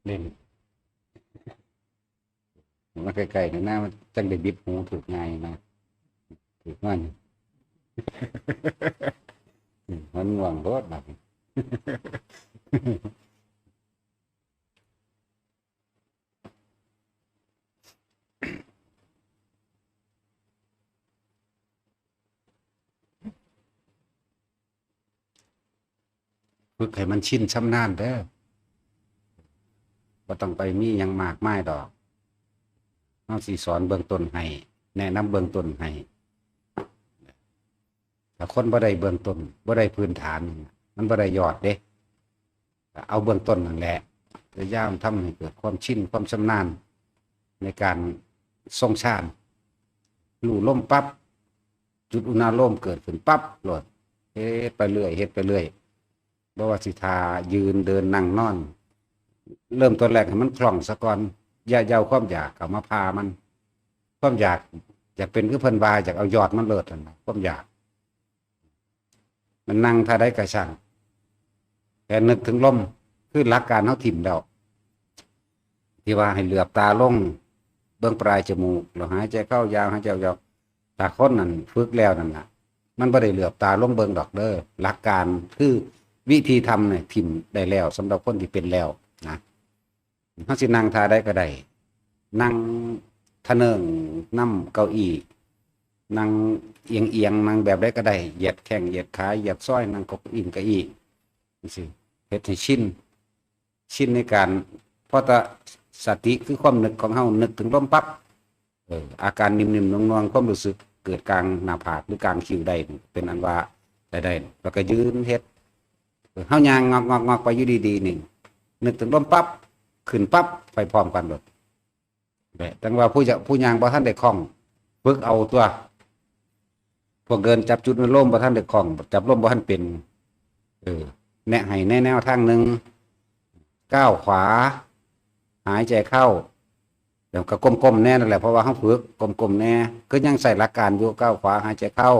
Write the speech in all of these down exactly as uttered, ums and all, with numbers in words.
เล่น มันใกล้ๆนี่นะ มันจังได้บิดหูถืกง่ายนะ ถืกง่าย มันง่วงโพดบัดนี้ ฝึกให้มันชินชำนาญเด้อ บ่ต้องไปมีหยังมากมายดอก เฮาสิสอนเบื้องต้นให้ แนะนำเบื้องต้นให้ ถ้าคนบ่ได้เบื้องต้น บ่ได้พื้นฐานนี่นะ มันบ่ได้ยอดเด้ เอาเบื้องต้นนั่นแหละ พยายามทำให้เกิดความชิน ความชำนาญ ในการทรงฌาน รู้ลมปั๊บ จุดอุณาโลมเกิดขึ้นปั๊บโลด เฮ็ดไปเรื่อย เฮ็ดไปเรื่อย บ่ว่าสิท่ายืน เดิน นั่ง นอน เริ่มต้นแรกให้มันคล่องซะก่อน อย่า อย่าเอาความอยากเข้ามาพามัน ความอยาก อยากเป็นคือเพิ่นว่า อยากเอายอดมันโลดนั่นน่ะ ความอยาก มันนั่งท่าใดก็ช่าง แต่นึกถึงลม คือหลักการเฮาถิ่มแล้ว ที่ว่าให้เหลือบตาลง เบิ่งปลายจมูก แล้วหายใจเข้ายาว หายใจออกยาว ถ้าคนนั้นฝึกแล้วนั่นน่ะ มันบ่ได้เหลือบตาลงเบิ่งดอกเด้อ หลักการคือวิธีทำเนี่ยถิ่มได้แล้ว สำหรับคนที่เป็นแล้วนะ เฮาสินั่งท่าใดก็ได้ นั่งทะเนิงนำเก้าอี้ นั่งเอียงๆ นั่งแบบใดก็ได้ เหยียดแข้ง เหยียดขา เหยียดซอย นั่งเก้าอี้ เก้าอี้ จั่งซี้ เฮ็ดให้ชิน ชินในการ เพราะแต่สติคือความนึกของเฮา นึกถึงลมปั๊บ เออ อาการนิ่มๆ นวลๆ ความรู้สึกเกิดกลางหน้าผากหรือกลางคิ้วได้นี่ เป็นอันว่าได้ ได้ แล้วก็ยืนเฮ็ด เออ เฮาย่างงอกๆๆ ไปอยู่ดีๆ นี่ นึกถึงลมปั๊บ ขึ้นปั๊บ ไปพร้อมกันโลด แหละ แต่ว่าผู้จะ ผู้ย่างบ่ทันได้คล่อง ฝึกเอาตัว พวกเดินจับจุดในลมบ่ทันได้คล่อง จับลมบ่ทันเป็น เออ แนะให้ในแนวทางหนึ่ง ก้าวขวา หายใจเข้า แล้วก็ก้มๆ แน่นั่นแหละ เพราะว่าเฮาฝึก ก้มๆ แน่ คือยังใช้หลักการอยู่ ก้าวขวา หายใจเข้า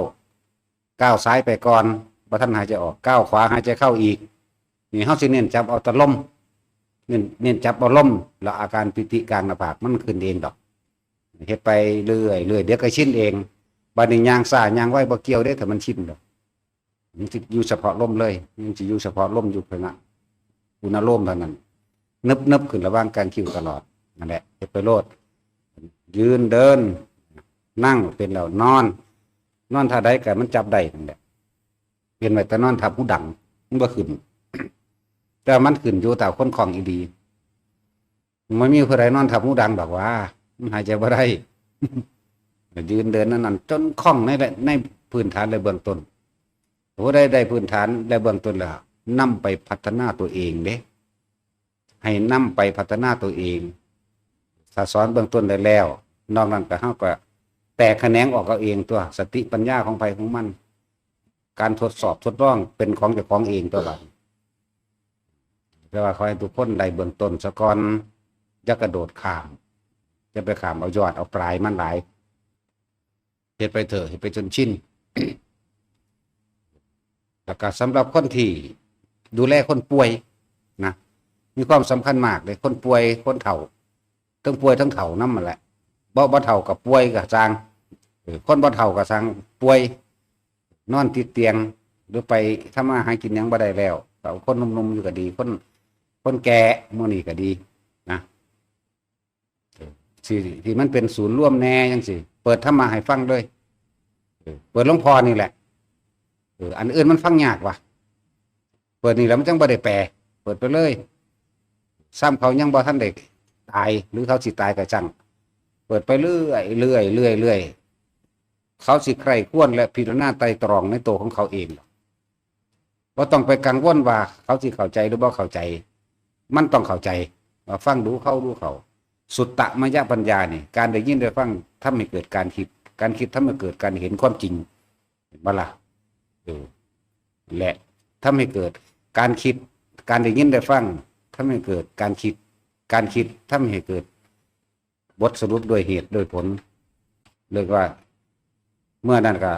ก้าวซ้ายไปก่อน บ่ทันหายใจออก ก้าวขวา หายใจเข้าอีก นี่เฮาสิเน้นจับเอาแต่ลม เน้น เน้นจับเอาลม แล้วอาการปีติกลางหน้าผากมันขึ้นเองดอก เฮ็ดไปเรื่อยๆ เดี๋ยวก็ชินเอง บัดนี้ย่างซ้าย่างไวบ่เกี่ยวเด้ ถ้ามันชินดอก มันสิอยู่เฉพาะลมเลย มันสิอยู่เฉพาะลมอยู่เท่านั้น อุณาโลมเท่านั้น นึบๆ ขึ้นระหว่างกลางคิ้วตลอด นั่นแหละ เฮ็ดไปโลด ยืน เดิน นั่ง เป็นแล้ว นอน นอนท่าใดก็มันจับได้นั่นแหละ เป็นไว้แต่นอนทับหูดัง มันบ่ขึ้น แต่มันขึ้นอยู่แต่คนคล่องอีหลี มันมีผู้ใดนอนทับหูดังดอกว่า มันหายใจบ่ได้ ยืน เดิน นั่ง นอน จนคล่องในระ ในพื้นฐานและเบื้องต้น ผู้ใดได้พื้นฐานและเบื้องต้นแล้ว นำไปพัฒนาตัวเองเด้ ให้นำไปพัฒนาตัวเอง ถ้าสอนเบื้องต้นได้แล้ว นอกนั้นก็เฮาก็แตกแขนงออกเอาเองตัว สติปัญญาของไผของมัน การทดสอบทดลองเป็นของเจ้าของเองตัวบัด แต่ว่าขอให้ทุกคนได้เบื้องต้นซะก่อน อย่ากระโดดข้าม อย่าไปข้ามเอายอดเอาปลายมันหลาย เฮ็ดไปเถอะ เฮ็ดไปจนชิน แล้วก็สำหรับคนที่ดูแลคนป่วยนะ มีความสำคัญมากเลย คนป่วย คนเฒ่า ทั้งป่วยทั้งเฒ่านำนั่นแหละ บ่ บ่เฒ่าก็ป่วยก็ซ่าง เออ คนบ่เฒ่าก็ซ่าง ป่วย นอนติดเตียง หรือไปทำมาหากินหยังบ่ได้แล้ว เอาคนหนุ่มๆ อยู่ก็ดี คน คนแก่หมู่นี้ก็ดีนะ เออ สิ ที่มันเป็นศูนย์รวมแน่จังซี่ เปิดธรรมะให้ฟังเลย เออ เปิดหลวงพ่อนี่แหละ เออ อันอื่นมันฟังยากว่ะ เปิดนี่แล้วมันจังบ่ได้แปล เปิดไปเลย ซ้ำเขายังบ่ทันได้ตาย หรือเขาสิตายก็ช่าง เปิดไปเรื่อย เรื่อย เรื่อย เรื่อย เขาสิใคร่ครวญและพิจารณาไตร่ตรองในตัวของเขาเอง บ่ต้องไปกังวลว่าเขาสิเข้าใจหรือบ่เข้าใจ มันต้องเข้าใจ ว่าฟังดูเข้าดูเข้า สุตตมยปัญญานี่ การได้ยินได้ฟังทำให้เกิดการคิด การคิดทำให้เกิดการเห็นความจริง เห็นบ่ล่ะ เออ และทำให้เกิดการคิด การได้ยินได้ฟังทำให้เกิดการคิด การคิดทำให้เกิดบทสรุปด้วยเหตุด้วยผล เรียกว่า เมื่อนั้นก็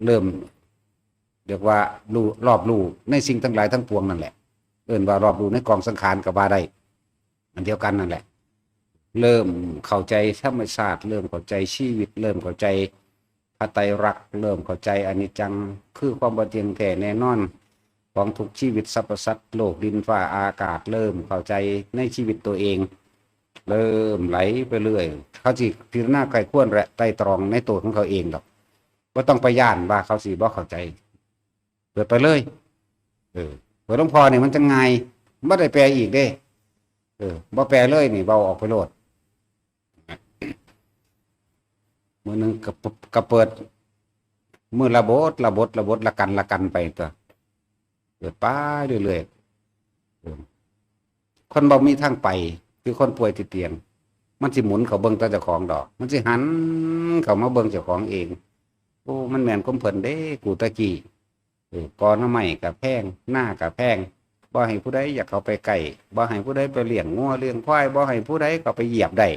เริ่ม เรียกว่ารู้ รอบรู้ในสิ่งทั้งหลายทั้งปวงนั่นแหละ เอิ้นว่ารอบรู้ในกองสังขารก็ว่าได้ อันเดียวกันนั่นแหละ เริ่มเข้าใจธรรมชาติ เริ่มเข้าใจชีวิต เริ่มเข้าใจพระไตรลักษณ์ เริ่มเข้าใจอนิจจัง คือความบ่เที่ยงแท้แน่นอนของทุกชีวิตสรรพสัตว์ โลกดินฟ้าอากาศ เริ่มเข้าใจในชีวิตตัวเอง เริ่มไหลไปเรื่อย เขาสิพิจารณาใคร่ครวญและไตร่ตรองในตัวของเขาเองดอก บ่ต้องไปย้านว่าเขาสิบ่เข้าใจ เปิดไปเลย เออ เปิดหลวงพ่อนี่มันจั่งง่าย บ่ได้แปลอีกเด้ เออ บ่แปลเลยนี่ เว้าออกไปโลด มื้อหนึ่งก็ป- ก็เปิด มื้อละบท ละบท ละบท ละกัน ละกันไปตัว เปิดไปเรื่อยๆ เออ คนบ่มีทางไป คือคนป่วยติดเตียง มันสิหมุนเข้าเบิ่งแต่เจ้าของดอก มันสิหันเข้ามาเบิ่งเจ้าของเอง โอ้ มันแม่นความเพิ่นเด้ กูตะกี้ เออ กอหน่อไม้ก็แพง นาก็แพง บ่ให้ผู้ใดอยากเข้าไปใกล้ บ่ให้ผู้ใดไปเลี้ยงงัวเลี้ยงควาย บ่ให้ผู้ใดเข้าไปเหยียบได้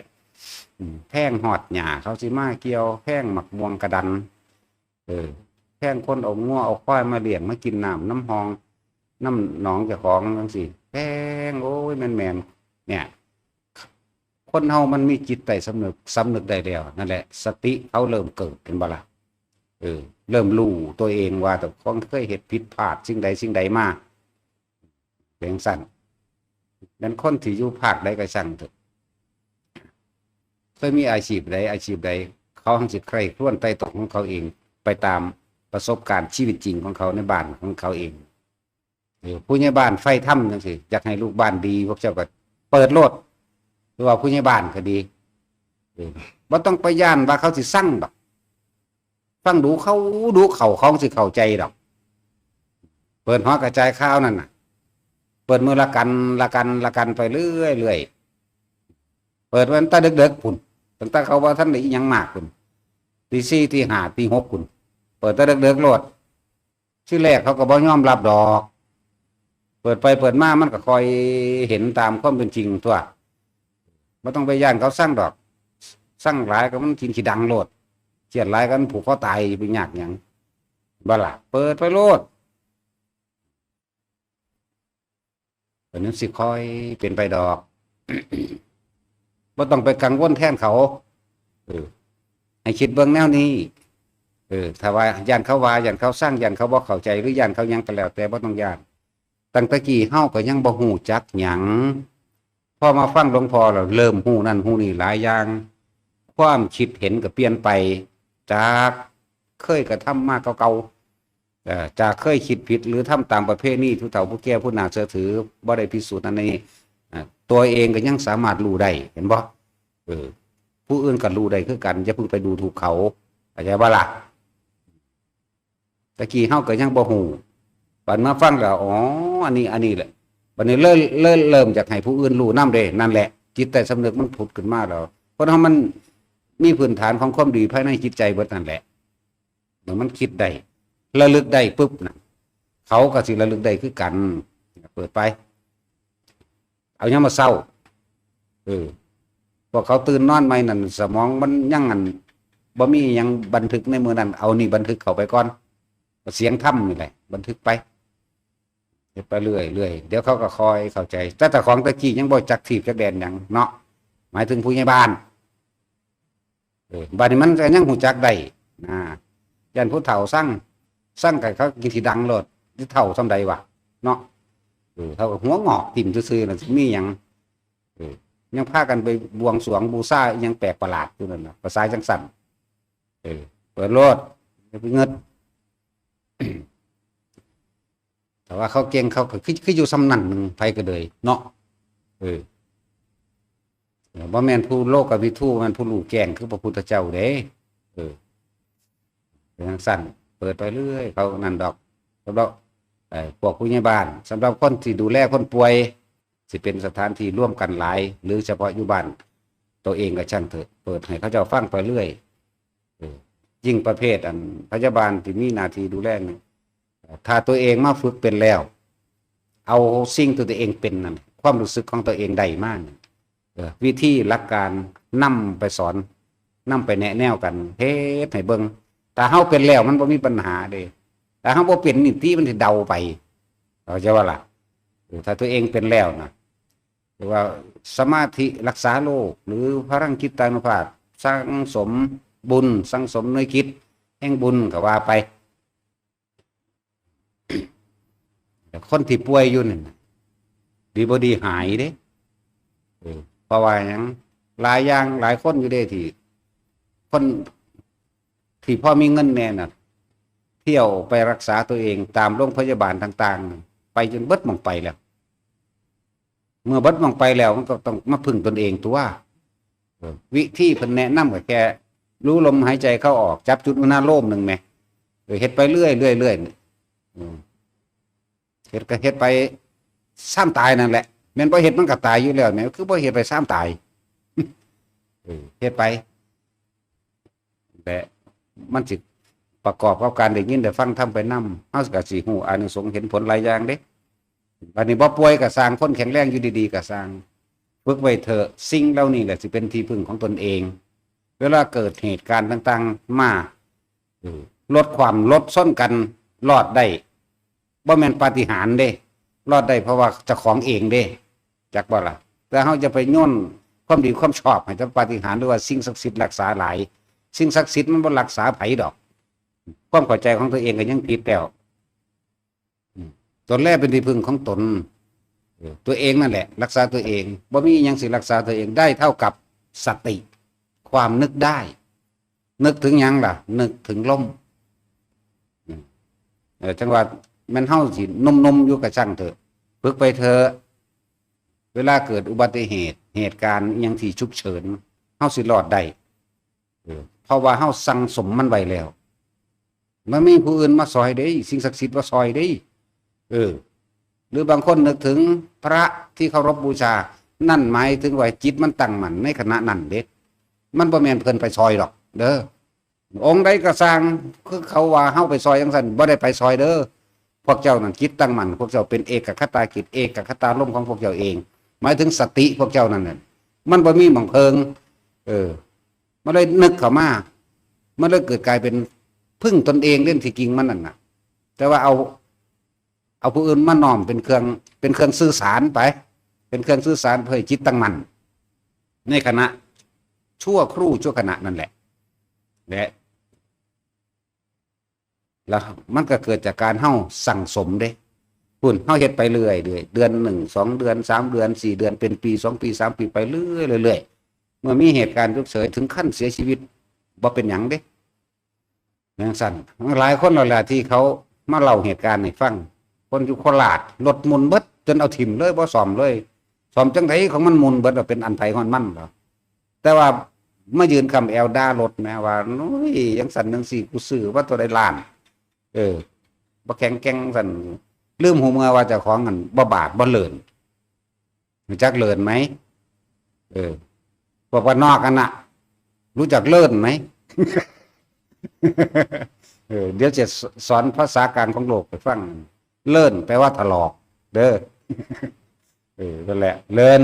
อืม แพงฮอดหญ้าเขาสิมาเกี่ยว แพงหมากม่วงกะดัน เออ แพงคนเอางัวเอาควายมาเลี้ยง มากินน้ำนำฮอง นำหนองเจ้าของจั่งซี้ แพง โอ้ย แม่นๆ เนี่ย คนเฮามันมีจิตใต้สำนึก สำนึกได้แล้ว นั่นแหละ สติเขาเริ่มเกิด เห็นบ่ล่ะ เออ เริ่มรู้ตัวเองว่าเจ้าของเคยเฮ็ดผิดพลาดสิ่งใดสิ่งใดมา เป็นจั่งซั้น แม่นคนที่อยู่ภาคใดก็ช่างเถอะ เคยมีอาชีพใด อาชีพใด เขาหั้นสิใคร่ครวญไตร่ตรองของเขาเอง ไปตามประสบการณ์ชีวิตจริงของเขาในบ้านของเขาเอง เออ ผู้ใหญ่บ้านใฝ่ธรรมจั่งซี้ อยากให้ลูกบ้านดี พวกเจ้าก็เปิดโลด หรือว่าผู้ใหญ่บ้านก็ดี เออ บ่ต้องไปย้านว่าเขาสิซังดอก ฟังดูเขา ดูเขา เขาสิเข้าใจดอก เปิดหอกระจายข่าวนั่นน่ะ เปิดมื้อละกัน ละกัน ละกันไปเรื่อยๆ เปิดมันแต่เด็กๆ พุ้น ตั้งแต่เขาบ่ทันได้อิหยังมากพุ้น ตีสี่ ตีห้า ตีหก พุ้น เปิดแต่เด็กๆ โลด ทีแรกเขาก็บ่ยอมรับดอก เปิดไปเปิดมามันก็ค่อยเห็นตามความเป็นจริงตั๊ว บ่ต้องไปย้านเขาซังดอก ซังหลายก็มันกินขี้ดังโลด เครียดหลายก็มันผูกคอตาย ไปยากหยัง บ่ล่ะ เปิดไปโลด อันนั้นสิค่อยเป็นไปดอก บ่ต้องไปกังวลแทนเขา เออ ให้คิดเบิ่งแนวนี้ เออ ถ้าว่าย้านเขาว่า ย้านเขาซัง ย้านเขาบ่เข้าใจ หรือย้านเขาหยังก็แล้วแต่ บ่ต้องย้าน ตั้งแต่กี้เฮาก็ยังบ่ฮู้จักหยัง พอมาฟังหลวงพ่อแล้วเริ่มฮู้นั่นฮู้นี่หลายอย่าง ความคิดเห็นก็เปลี่ยนไป จากเคยกระทำมาเก่าๆ เอ่อ จากเคยคิดผิดหรือทำตามประเพณีผู้เฒ่าผู้แก่ผู้น่าเชื่อถือ บ่ได้พิสูจน์อันนี้ อ่า ตัวเองก็ยังสามารถรู้ได้ เห็นบ่ เออ ผู้อื่นก็รู้ได้คือกัน อย่าเพิ่งไปดูถูกเขา เข้าใจบ่ล่ะ ตะกี้เฮาก็ยังบ่ฮู้ บัดมาฟังแล้ว อ๋อ อันนี้ อันนี้แหละ บัดนี้เลย เลยเริ่มอยากให้ผู้อื่นรู้นำเด้ นั่นแหละ จิตใต้สำนึกมันผุดขึ้นมาแล้ว คนเฮามันมีพื้นฐานของความดีภายในจิตใจเบิดนั่นแหละ เมื่อมันคิดได้ ระลึกได้ปุ๊บน่ะ เขาก็สิระลึกได้คือกัน เปิดไป เอายามมื้อเช้า เออ พวกเขาตื่นนอนใหม่นั่น สมองมันยังอัน บ่มีหยังบันทึกในมื้อนั้น เอานี่บันทึกเข้าไปก่อน เสียงธรรมนี่แหละ บันทึกไป เฮ็ดไปเรื่อยๆ เดี๋ยวเขาก็ค่อยเข้าใจ แต่เจ้าของตะกี้ยังบ่จักทีบจักแดนหยังเนาะ หมายถึงผู้ใหญ่บ้าน เออ บัดนี้มันก็ยังฮู้จักได้ นะ ย้านผู้เฒ่าซัง ซังก็เขากินสิดังโลด สิเฒ่าส่ำใดวะ เนาะ เออ เขาก็หัวงอกทิ่มซื่อๆ น่ะ สิมีหยัง เออ ยังพากันไปบวงสรวงบูชาอิหยังแปลกประหลาดอยู่นั่นน่ะ ภาษาจั่งซั้น เออ เปิดโลด อย่าไปเงิด แต่ว่าเขาเก่งเขาก็คือ คืออยู่ส่ำนั้นหนึ่ง ไผก็เลยเนาะ เออ เออ บ่แม่นผู้โลกวิทู บ่แม่นผู้รู้แจ้งคือพระพุทธเจ้าเด้ เออ เป็นจั่งซั้น เปิดไปเรื่อย เขานั่นดอก สำหรับ เอ่อ พวกผู้ใหญ่บ้าน สำหรับคนที่ดูแลคนป่วย สิเป็นสถานที่รวมกันหลาย หรือเฉพาะอยู่บ้านตัวเองก็ช่างเถอะ เปิดให้เขาเจ้าฟังไปเรื่อย เออ ยิ่งประเภทอันพยาบาลที่มีหน้าที่ดูแลนี่ ถ้าตัวเองมาฝึกเป็นแล้ว เอาสิ่งที่ตัวเองเป็นนั่น ความรู้สึกของตัวเองได้มานั่น เออ วิธีหลักการนำไปสอน นำไปแนะแนวกัน เฮ็ดให้เบิ่ง ถ้าเฮาเป็นแล้วมันบ่มีปัญหาเด้ ถ้าเฮาบ่เป็นนี่ติมันสิเดาไป เข้าใจบ่ล่ะ เออ ถ้าตัวเองเป็นแล้วนะ หรือว่าสมาธิรักษาโรค หรือพลังจิตตานุภาพ สั่งสมบุญ สั่งสมหน่วยกิจแห่งบุญก็ว่าไป แต่คนที่ป่วยอยู่นี่น่ะ ดีบ่ดีหายเด้ เออ เพราะว่าหยัง หลายอย่างหลายคนอยู่เด้ที่ คนที่พอมีเงินแน่น่ะ เที่ยวไปรักษาตัวเองตามโรงพยาบาลต่างๆ ไปจนเบิดหม่องไปแล้ว เมื่อเบิดหม่องไปแล้วมันก็ต้องมาพึ่งตนเองตัว เออ วิธีเพิ่นแนะนำก็แค่ รู้ลมหายใจเข้าออก จับจุดอุณาโลมหนึ่งแหม เออ เฮ็ดไปเรื่อยๆ เรื่อยๆ เนี่ย อืม เฮ็ดก็เฮ็ดไป ซ้ำตายนั่นแหละ แม่นบ่เฮ็ดมันก็ตายอยู่แล้วแหม คือบ่เฮ็ดไปซ้ำตาย เออ เฮ็ดไป และมันสิประกอบกับการได้ยินได้ฟังธรรมไปนำ เฮาก็สิฮู้อานิสงส์เห็นผลหลายอย่างเด้ บัดนี้บ่ป่วยก็ซ่าง คนแข็งแรงอยู่ดีๆ ก็ซ่าง ฝึกไว้เถอะ สิ่งเหล่านี้แหละสิเป็นที่พึ่งของตนเอง เวลาเกิดเหตุการณ์ต่างๆ มา เออ รถคว่ำ รถชนกัน รอดได้ บ่แม่นปาฏิหาริย์เด้ รอดได้เพราะว่าเจ้าของเองเด้ จักบ่ล่ะ แต่เฮาจะไปโยนความดีความชอบให้แต่ปาฏิหาริย์ หรือว่าสิ่งศักดิ์สิทธิ์รักษาหลาย สิ่งศักดิ์สิทธิ์มันบ่รักษาไผดอก ความเข้าใจของตัวเองก็ยังผิดแล้ว อืม ตนแลเป็นที่พึ่งของตน เออ ตัวเองนั่นแหละ รักษาตัวเอง บ่มีอิหยังสิรักษาตัวเองได้เท่ากับสติ ความนึกได้ นึกถึงหยังล่ะ นึกถึงลม อืม เออ จังว่าแม่นเฮาสิหนุ่มๆ อยู่ก็ช่างเถอะ ฝึกไปเถอะ เวลาเกิดอุบัติเหตุ เหตุการณ์อิหยังที่ฉุกเฉิน เฮาสิรอดได้ เออ เพราะว่าเฮาสั่งสมมันไว้แล้ว มันมีผู้อื่นมาซอยเด้ สิ่งศักดิ์สิทธิ์มาซอยเด้ เออ หรือบางคนนึกถึงพระที่เคารพบูชา นั่นหมายถึงว่าจิตมันตั้งมั่นในขณะนั้นเด้ มันบ่แม่นเพิ่นไปซอยดอก เด้อ องค์ใดก็ซ่าง คือเขาว่าเฮาไปซอยจังซั่น บ่ได้ไปซอยเด้อ พวกเจ้านั่นจิตตั้งมั่น พวกเจ้าเป็นเอกคตาจิต เอกคตารมณ์ของพวกเจ้าเอง หมายถึงสติพวกเจ้านั่นน่ะ มันบ่มีหม่องเพิง เออ มันเลยนึกเข้ามา มันเลยเกิดกลายเป็นพึ่งตนเองเล่นที่จริงมันนั่นน่ะ แต่ว่าเอา เอาผู้อื่นมาน้อมเป็นเครื่อง เป็นเครื่องสื่อสารไป เป็นเครื่องสื่อสารเพื่อให้จิตตั้งมั่น ในขณะชั่วครู่ชั่วขณะนั่นแหละ และ แล้วมันก็เกิดจากการเฮาสั่งสมเด้ คุณเฮาเฮ็ดไปเรื่อยเรื่อย เดือนหนึ่ง สองเดือน สามเดือน สี่เดือน เป็นปี สองปี สามปี ไปเรื่อยเรื่อย เมื่อมีเหตุการณ์ฉุกเฉินถึงขั้นเสียชีวิต บ่เป็นหยังเด้ จังซั่น หลายคนแล้วแหละที่เขามาเล่าเหตุการณ์ให้ฟัง คนอยู่โคราช รถหมุนเบิด จนเอาถิ่มเลย บ่ซ่อมเลย ซ่อมจังไดของมันหมุนเบิด เป็นอันไผของมันเหรอ แต่ว่ามายืนคำแอวด่ารถแหมว่า โอ้ย จังซั่นจังซี่ กูซื้อว่าตัวใดล้าน เออ บ่แข็งแกร่งซั่น ลืมหูเมือว่าเจ้าของนั่นบ่บาดบ่เลิ่น รู้จักเลิ่นไหม เออ พวกบ้านนอกกันน่ะ รู้จักเลิ่นไหม เออ เดี๋ยวจะสอนภาษากลางของโลกไปฟัง เลิ่นแปลว่าถลอก เด้อ เออ นั่นแหละ เลิ่น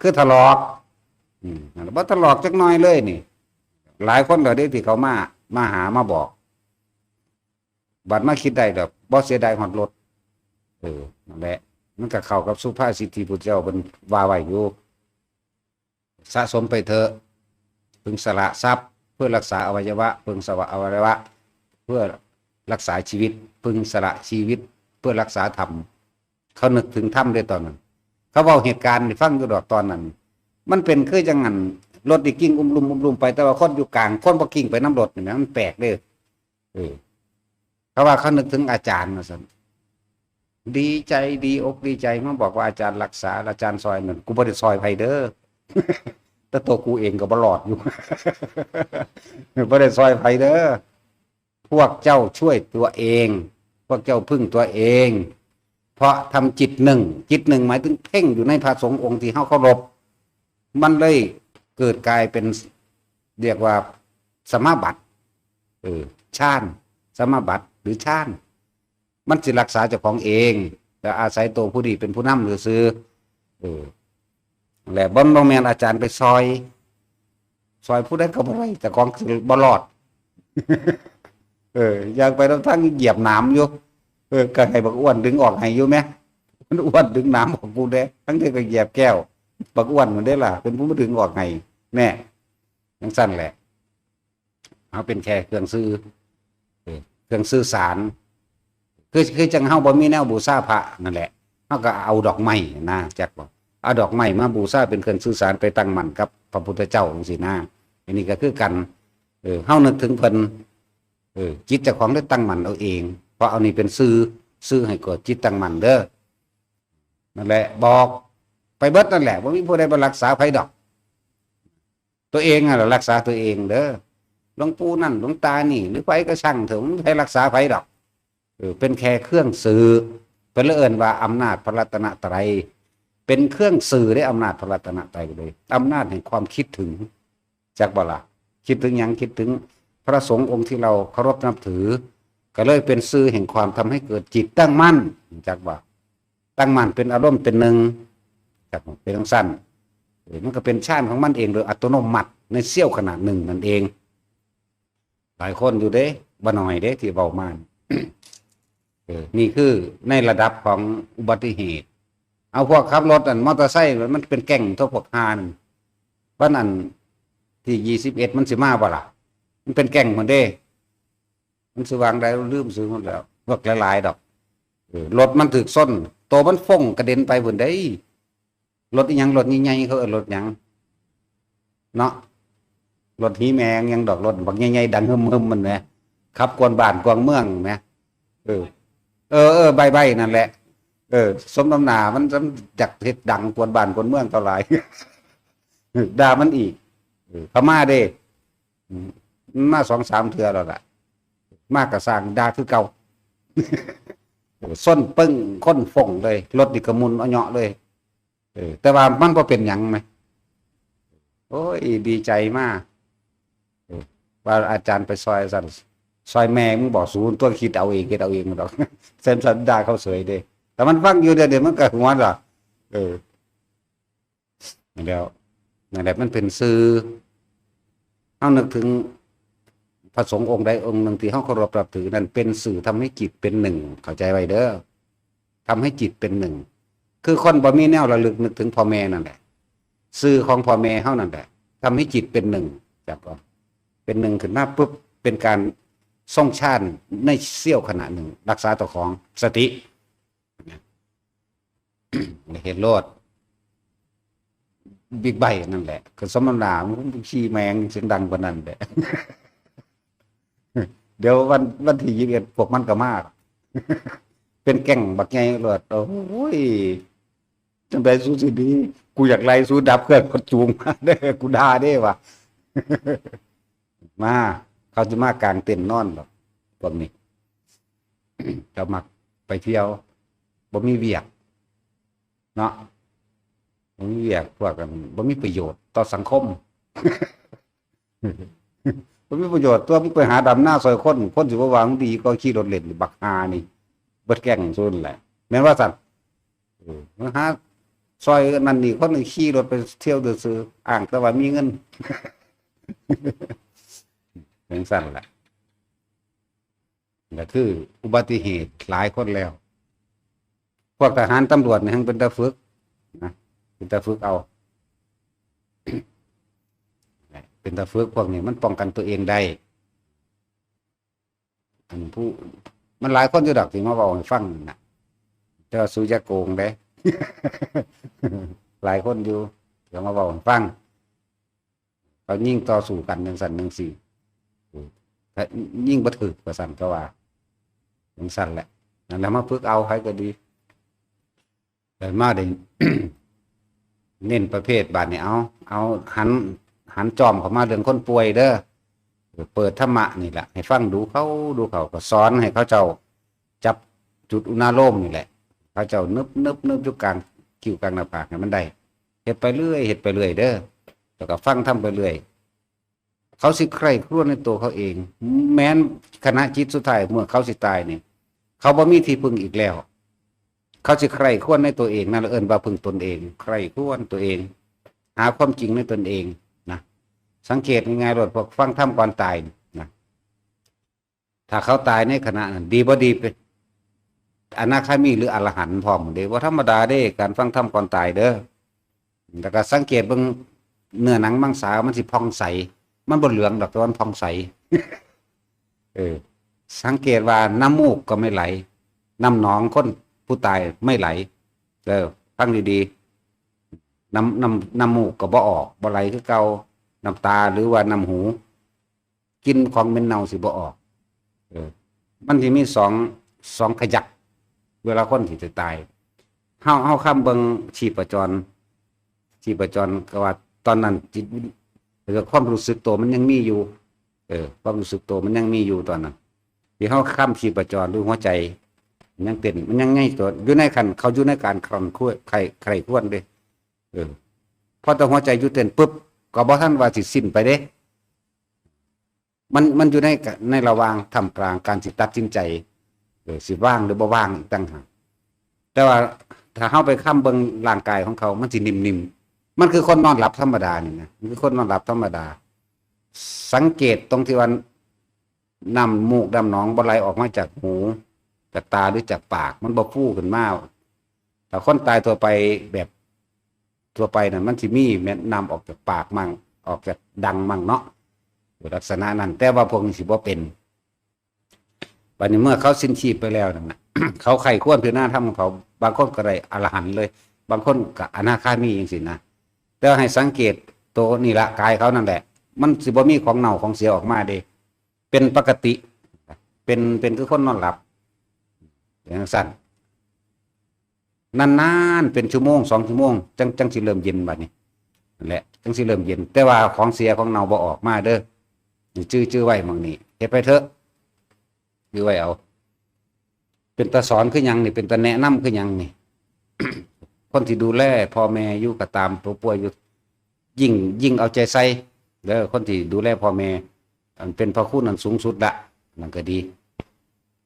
คือถลอก อืม นั่นแหละ บ่ถลอกจักหน่อยเลยนี่ หลายคนก็ได้ที่เขามา มาหามาบอก บัดมาคิดได้ดอก บ่เสียดายฮอดรถ เออ นั่นแหละ มันก็เข้ากับสุภาษิตที่พุทธเจ้าเพิ่นว่าไว้อยู่ สะสมไปเถอะ พึงสละทรัพย์ เพื่อรักษาอวัยวะ พึงสละอวัยวะ เพื่อรักษาชีวิต พึงสละชีวิต เพื่อรักษาธรรม เขานึกถึงธรรมเด้ตอนนั้น เขาเว้าเหตุการณ์ให้ฟังอยู่ดอกตอนนั้น มันเป็นคือจังงั้น รถนี่กิ้งอุ้มลุ่มอุ้มลุ่มไป แต่ว่าคนอยู่กลาง คนบ่กิ้งไปนำรถนี่แหม มันแปลกเด้ เออ เขาว่าเขานึกถึงอาจารย์ว่าซั่น ดีใจดีอกดีใจมาบอกว่าอาจารย์รักษา อาจารย์ซอยนั่น กูบ่ได้ซอยไผเด้อ แต่ตัวกูเองก็บ่รอดอยู่ บ่ได้ซอยไผเด้อ พวกเจ้าช่วยตัวเอง พวกเจ้าพึ่งตัวเอง เพราะทำจิตหนึ่ง จิตหนึ่งหมายถึงเพ่งอยู่ในพระสงฆ์องค์ที่เฮาเคารพ มันเลยเกิดกลายเป็น เรียกว่าสมาบัติ เออ ฌาน สมาบัติ หรือฌาน มันสิรักษาเจ้าของเอง แต่อาศัยตัวผู้นี้เป็นผู้นำซื่อๆ เออ และบ่ บ่แม่นอาจารย์ไปซอย ซอยผู้ใดก็บ่ได้ เจ้าของสิบ่รอด เออ ย่างไปนำทางเหยียบหนามอยู่ เออ ก็ให้บักอ้วนดึงออกให้อยู่แหม มันอ้วนดึงหนามออกกูแน่ ทั้งที่ก็เหยียบแก้ว บักอ้วนมันได้ล่ะ เป็นผู้มาดึงออกไง แน่จังซั่นแหละ เขาเป็นแค่เครื่องสื่อ เออ เครื่องสื่อสาร คือ คือจังเฮาบ่มีแนวบูชาพระนั่นแหละ เฮาก็เอาดอกไม้นะ จักบ่ เอาดอกไม้มาบูชาเป็นเครื่องสื่อสารไปตั้งมั่นกับพระพุทธเจ้าจังซี่นะ อันนี้ก็คือกัน เออ เฮานึกถึงเพิ่น เออ จิตเจ้าของได้ตั้งมั่นเอาเอง เพราะเอานี่เป็นสื่อ สื่อให้เกิดจิตตั้งมั่นเด้อ นั่นแหละ บอกไปเบิดนั่นแหละ บ่มีผู้ใดมารักษาไผดอก ตัวเองน่ะรักษาตัวเองเด้อ หลวงปู่นั่น หลวงตานี่ หรือไผก็ช่างเถอะ มันไผรักษาไผดอก เออ เป็นแค่เครื่องสื่อ เพิ่นเลยเอิ้นว่าอำนาจพระรัตนตรัย เป็นเครื่องสื่อได้อำนาจพระรัตนตรัยเลย อำนาจแห่งความคิดถึง จักบ่ล่ะ คิดถึงหยัง คิดถึงพระสงฆ์องค์ที่เราเคารพนับถือ ก็เลยเป็นสื่อแห่งความทำให้เกิดจิตตั้งมั่น จักบ่ ตั้งมั่นเป็นอารมณ์เป็นหนึ่ง จักบ่ เป็นจังซั่น เออ มันก็เป็นฌานของมันเองโดยอัตโนมัติในเสี้ยวขณะหนึ่งนั่นเอง หลายคนอยู่เด้ บ่น้อยเด้ที่เว้ามา เออ นี่คือในระดับของอุบัติเหตุ เอาพวกขับรถอันมอเตอร์ไซค์มันเป็นแก๊งทั่วพวกฮานั่น วันอันที่ยี่สิบเอ็ดมันสิมาบ่ล่ะ มันเป็นแก๊งหมดเด้ มันสิวางได้ลืมซื้อหมดแล้ว พวกหลายๆดอก เออ รถมันถูกชน โตมันฟงกระเด็นไปพุ่นเด้ รถอีหยัง รถใหญ่ๆเขาเอิ้นรถหยัง เนาะ รถหีแมงหยังดอก รถบักใหญ่ๆดังเฮิ่มๆมันแหม ขับกวนบ้านกวนเมืองแหม เออ เออ เออ ใบ้ๆนั่นแหละ เออ สมน้ำหน้ามัน มันอยากเฮ็ดดังกวนบ้านกวนเมืองเท่าไหร่ ด่ามันอีก เออ เขามาเด้ อืม มันมาสองสามเทื่อแล้วล่ะ มากระสร้างด่าคือเก่า เออ ส้นปึ้ง คนฟงเลย รถนี่ก็หมุนเอาเหยาะเลย เออ แต่ว่ามันบ่เป็นหยังไหม โอ้ย ดีใจมาก เออ ว่าอาจารย์ไปซอยสั่น ซอยแม่มึงบอกศูนย์ตัว คิดเอาเอง คิดเอาเองดอก เซนสันดาเขาเสยเด้ แต่มันฟังอยู่เดี๋ยวเดี๋ยวมันก็หัวล่ะ เออ แล้วนั่นแหละ มันเป็นสื่อ เอานึกถึงพระสงฆ์องค์ใดองค์หนึ่งที่เฮาเคารพนับถือ นั่นเป็นสื่อทำให้จิตเป็นหนึ่ง เข้าใจไว้เด้อ ทำให้จิตเป็นหนึ่ง คือคนบ่มีแนวระลึกนึกถึงพ่อแม่นั่นแหละ สื่อของพ่อแม่เฮานั่นแหละ ทำให้จิตเป็นหนึ่ง จักบ่ เป็นหนึ่งขึ้นมาปุ๊บ เป็นการทรงฌานในเสี้ยวขณะหนึ่ง รักษาเจ้าของ สติ เห็นโลด บิ๊กไบค์นั่นแหละ คือสมน้ำหน้า มึงขี่แม่งเสียงดังกว่านั้นแหละ เดี๋ยววัน วันที่ยี่สิบเอ็ด พวกมันก็มา เป็นแก๊งบักใหญ่โลด โอ้ย จังใด๋สูสิดี กูอยากไล่สูดับเครื่องกดจูงมาเด้อ กูด่าเด้ว่ะ มา เขาสิมากางเต็นท์นอนดอก พวกนี้ เจ้ามักไปเที่ยว บ่มีเวียก เนาะ บ่มีเวียก พวกกัน บ่มีประโยชน์ต่อสังคม บ่มีประโยชน์ ตัวมึงไปหาดำนาซอยคน คนสิบ่ว่ามึงดี ก็ขี่รถเล่นบักห่านี่ เบิดแก๊งซุนแหละ แม่นว่าซั่น เออ มาหาซอยนั่นนี่ คนขี่รถไปเที่ยวซื่อๆ อ้างแต่ว่ามีเงิน จังซั่นแหละ ก็คืออุบัติเหตุหลายคนแล้ว พวกทหารตำรวจนี่ยังเป็นตาฝึกนะ เป็นตาฝึกเอา เป็นตาฝึก พวกนี้มันป้องกันตัวเองได้ อันผู้ มันหลายคนอยู่ดอกที่มาเว้าให้ฟังนั่นน่ะ แต่ว่าสูอย่าโกงเด้ หลายคนอยู่ที่มาเว้าให้ฟัง เขายิงต่อสู้กันจังซั่นจังซี่ ถ้ายิงบ่ถูกว่าซั่น เขาว่าจังซั่นแหละ นั่นแหละ มาฝึกเอาไผก็ดี แต่มาได้ เน้นประเภทบาดนี้ เอา เอาหัน หันจ้อมเข้ามาเรื่องคนป่วยเด้อ เปิดธรรมะนี่แหละ ให้ฟังดูเขา ดูเขา ก็สอนให้เขาเจ้าจับจุดอุณาโลมนี่แหละ เขาเจ้านึบ นึบ นึบอยู่กลางคิ้วกลางหน้าผากให้มันได้ เฮ็ดไปเรื่อย เฮ็ดไปเรื่อยเด้อ แล้วก็ฟังธรรมไปเรื่อย เขาสิใคร่ครวญในตัวเขาเอง แม้นขณะจิตสุดท้ายเมื่อเขาสิตายนี่ เขาบ่มีที่พึ่งอีกแล้ว เขาสิใคร่ครวญในตัวเอง นั่นเอิ้นว่าพึ่งตนเอง ใคร่ครวญตัวเอง หาความจริงในตนเองนะ สังเกตง่ายๆโลด พวกฟังธรรมก่อนตายนะ ถ้าเขาตายในขณะนั้น ดีบ่ดีเป็นอนาคามีหรืออรหันต์พร้อมเด้ บ่ธรรมดาเด้ การฟังธรรมก่อนตายเด้อ แล้วก็สังเกตเบิ่งเนื้อหนังมังสามันสิผ่องใส มันบ่เหลืองดอก แต่ว่ามันผ่องใส เออ สังเกตว่าน้ำมูกก็ไม่ไหล น้ำหนองคนผู้ตายไม่ไหล เออ ฟังดีๆ น้ำ น้ำ น้ำมูกก็บ่ออก บ่ไหลคือเก่า น้ำตาหรือว่าน้ำหู กลิ่นของเหม็นเน่าสิบ่ออก เออ มันสิมีสอง สองขยัก เวลาคนสิตาย เฮา เฮาค้ำเบิ่งชีพจร ชีพจรก็ว่าตอนนั้นจิต หรือความรู้สึกตัวมันยังมีอยู่ เออ ความรู้สึกตัวมันยังมีอยู่ตอนนั้น ที่เฮาค้ำชีพจรหรือหัวใจ มันยังเต้น มันยังไงตัว อยู่ในขั้น เขาอยู่ในการคร่ำครวญ ใคร่ ใคร่ครวญเด้ เออ พอแต่หัวใจหยุดเต้นปุ๊บ ก็บ่ทันว่าสิสิ้นไปเด้ มัน มันอยู่ในกะ ในระหว่างท่ามกลางการสิตัดสินใจ เออ สิว่างหรือบ่ว่างอีกต่างหาก แต่ว่าถ้าเฮาไปค้ำเบิ่งร่างกายของเขา มันสินิ่มๆ มันคือคนนอนหลับธรรมดานี่นะ มันคือคนนอนหลับธรรมดา สังเกตตรงที่ว่าน้ำมูกน้ำหนองบ่ไหลออกมาจากหู จากตาหรือจากปาก มันบ่ฟูขึ้นมา ถ้าคนตายทั่วไปแบบทั่วไปนั่น มันสิมีแม่นน้ำออกจากปากมั่ง ออกจากดังมั่งเนาะ ลักษณะนั้น แต่ว่าพวกนี้สิบ่เป็น บัดนี้เมื่อเขาสิ้นชีพไปแล้วนั่นน่ะ เขาใคร่ครวญพิจารณาธรรมของเขา บางคนก็ได้อรหันต์เลย บางคนก็อนาคามีจังซี่นะ แต่ว่าให้สังเกตตัวนี่ละ กายเขานั่นแหละ มันสิบ่มีของเน่าของเสียออกมาเด้ เป็นปกติ เป็น เป็นคือคนนอนหลับ อย่างสั้น นานๆ เป็นชั่วโมง สองชั่วโมง จัง จังสิเริ่มเย็นบัดนี้ นั่นแหละ จังสิเริ่มเย็น แต่ว่าของเสียของเน่าบ่ออกมาเด้อ นี่จื่อ จื่อไว้หม่องนี้ เฮ็ดไปเถอะ จื่อไว้เอา เป็นตาสอนคือหยังนี่ เป็นตาแนะนำคือหยังนี่ คนที่ดูแลพ่อแม่อยู่ก็ตาม ผู้ป่วยอยู่ ยิ่ง ยิ่งเอาใจใส่เด้อ คนที่ดูแลพ่อแม่ อันเป็นพระคุณอันสูงสุดละ นั่นก็ดี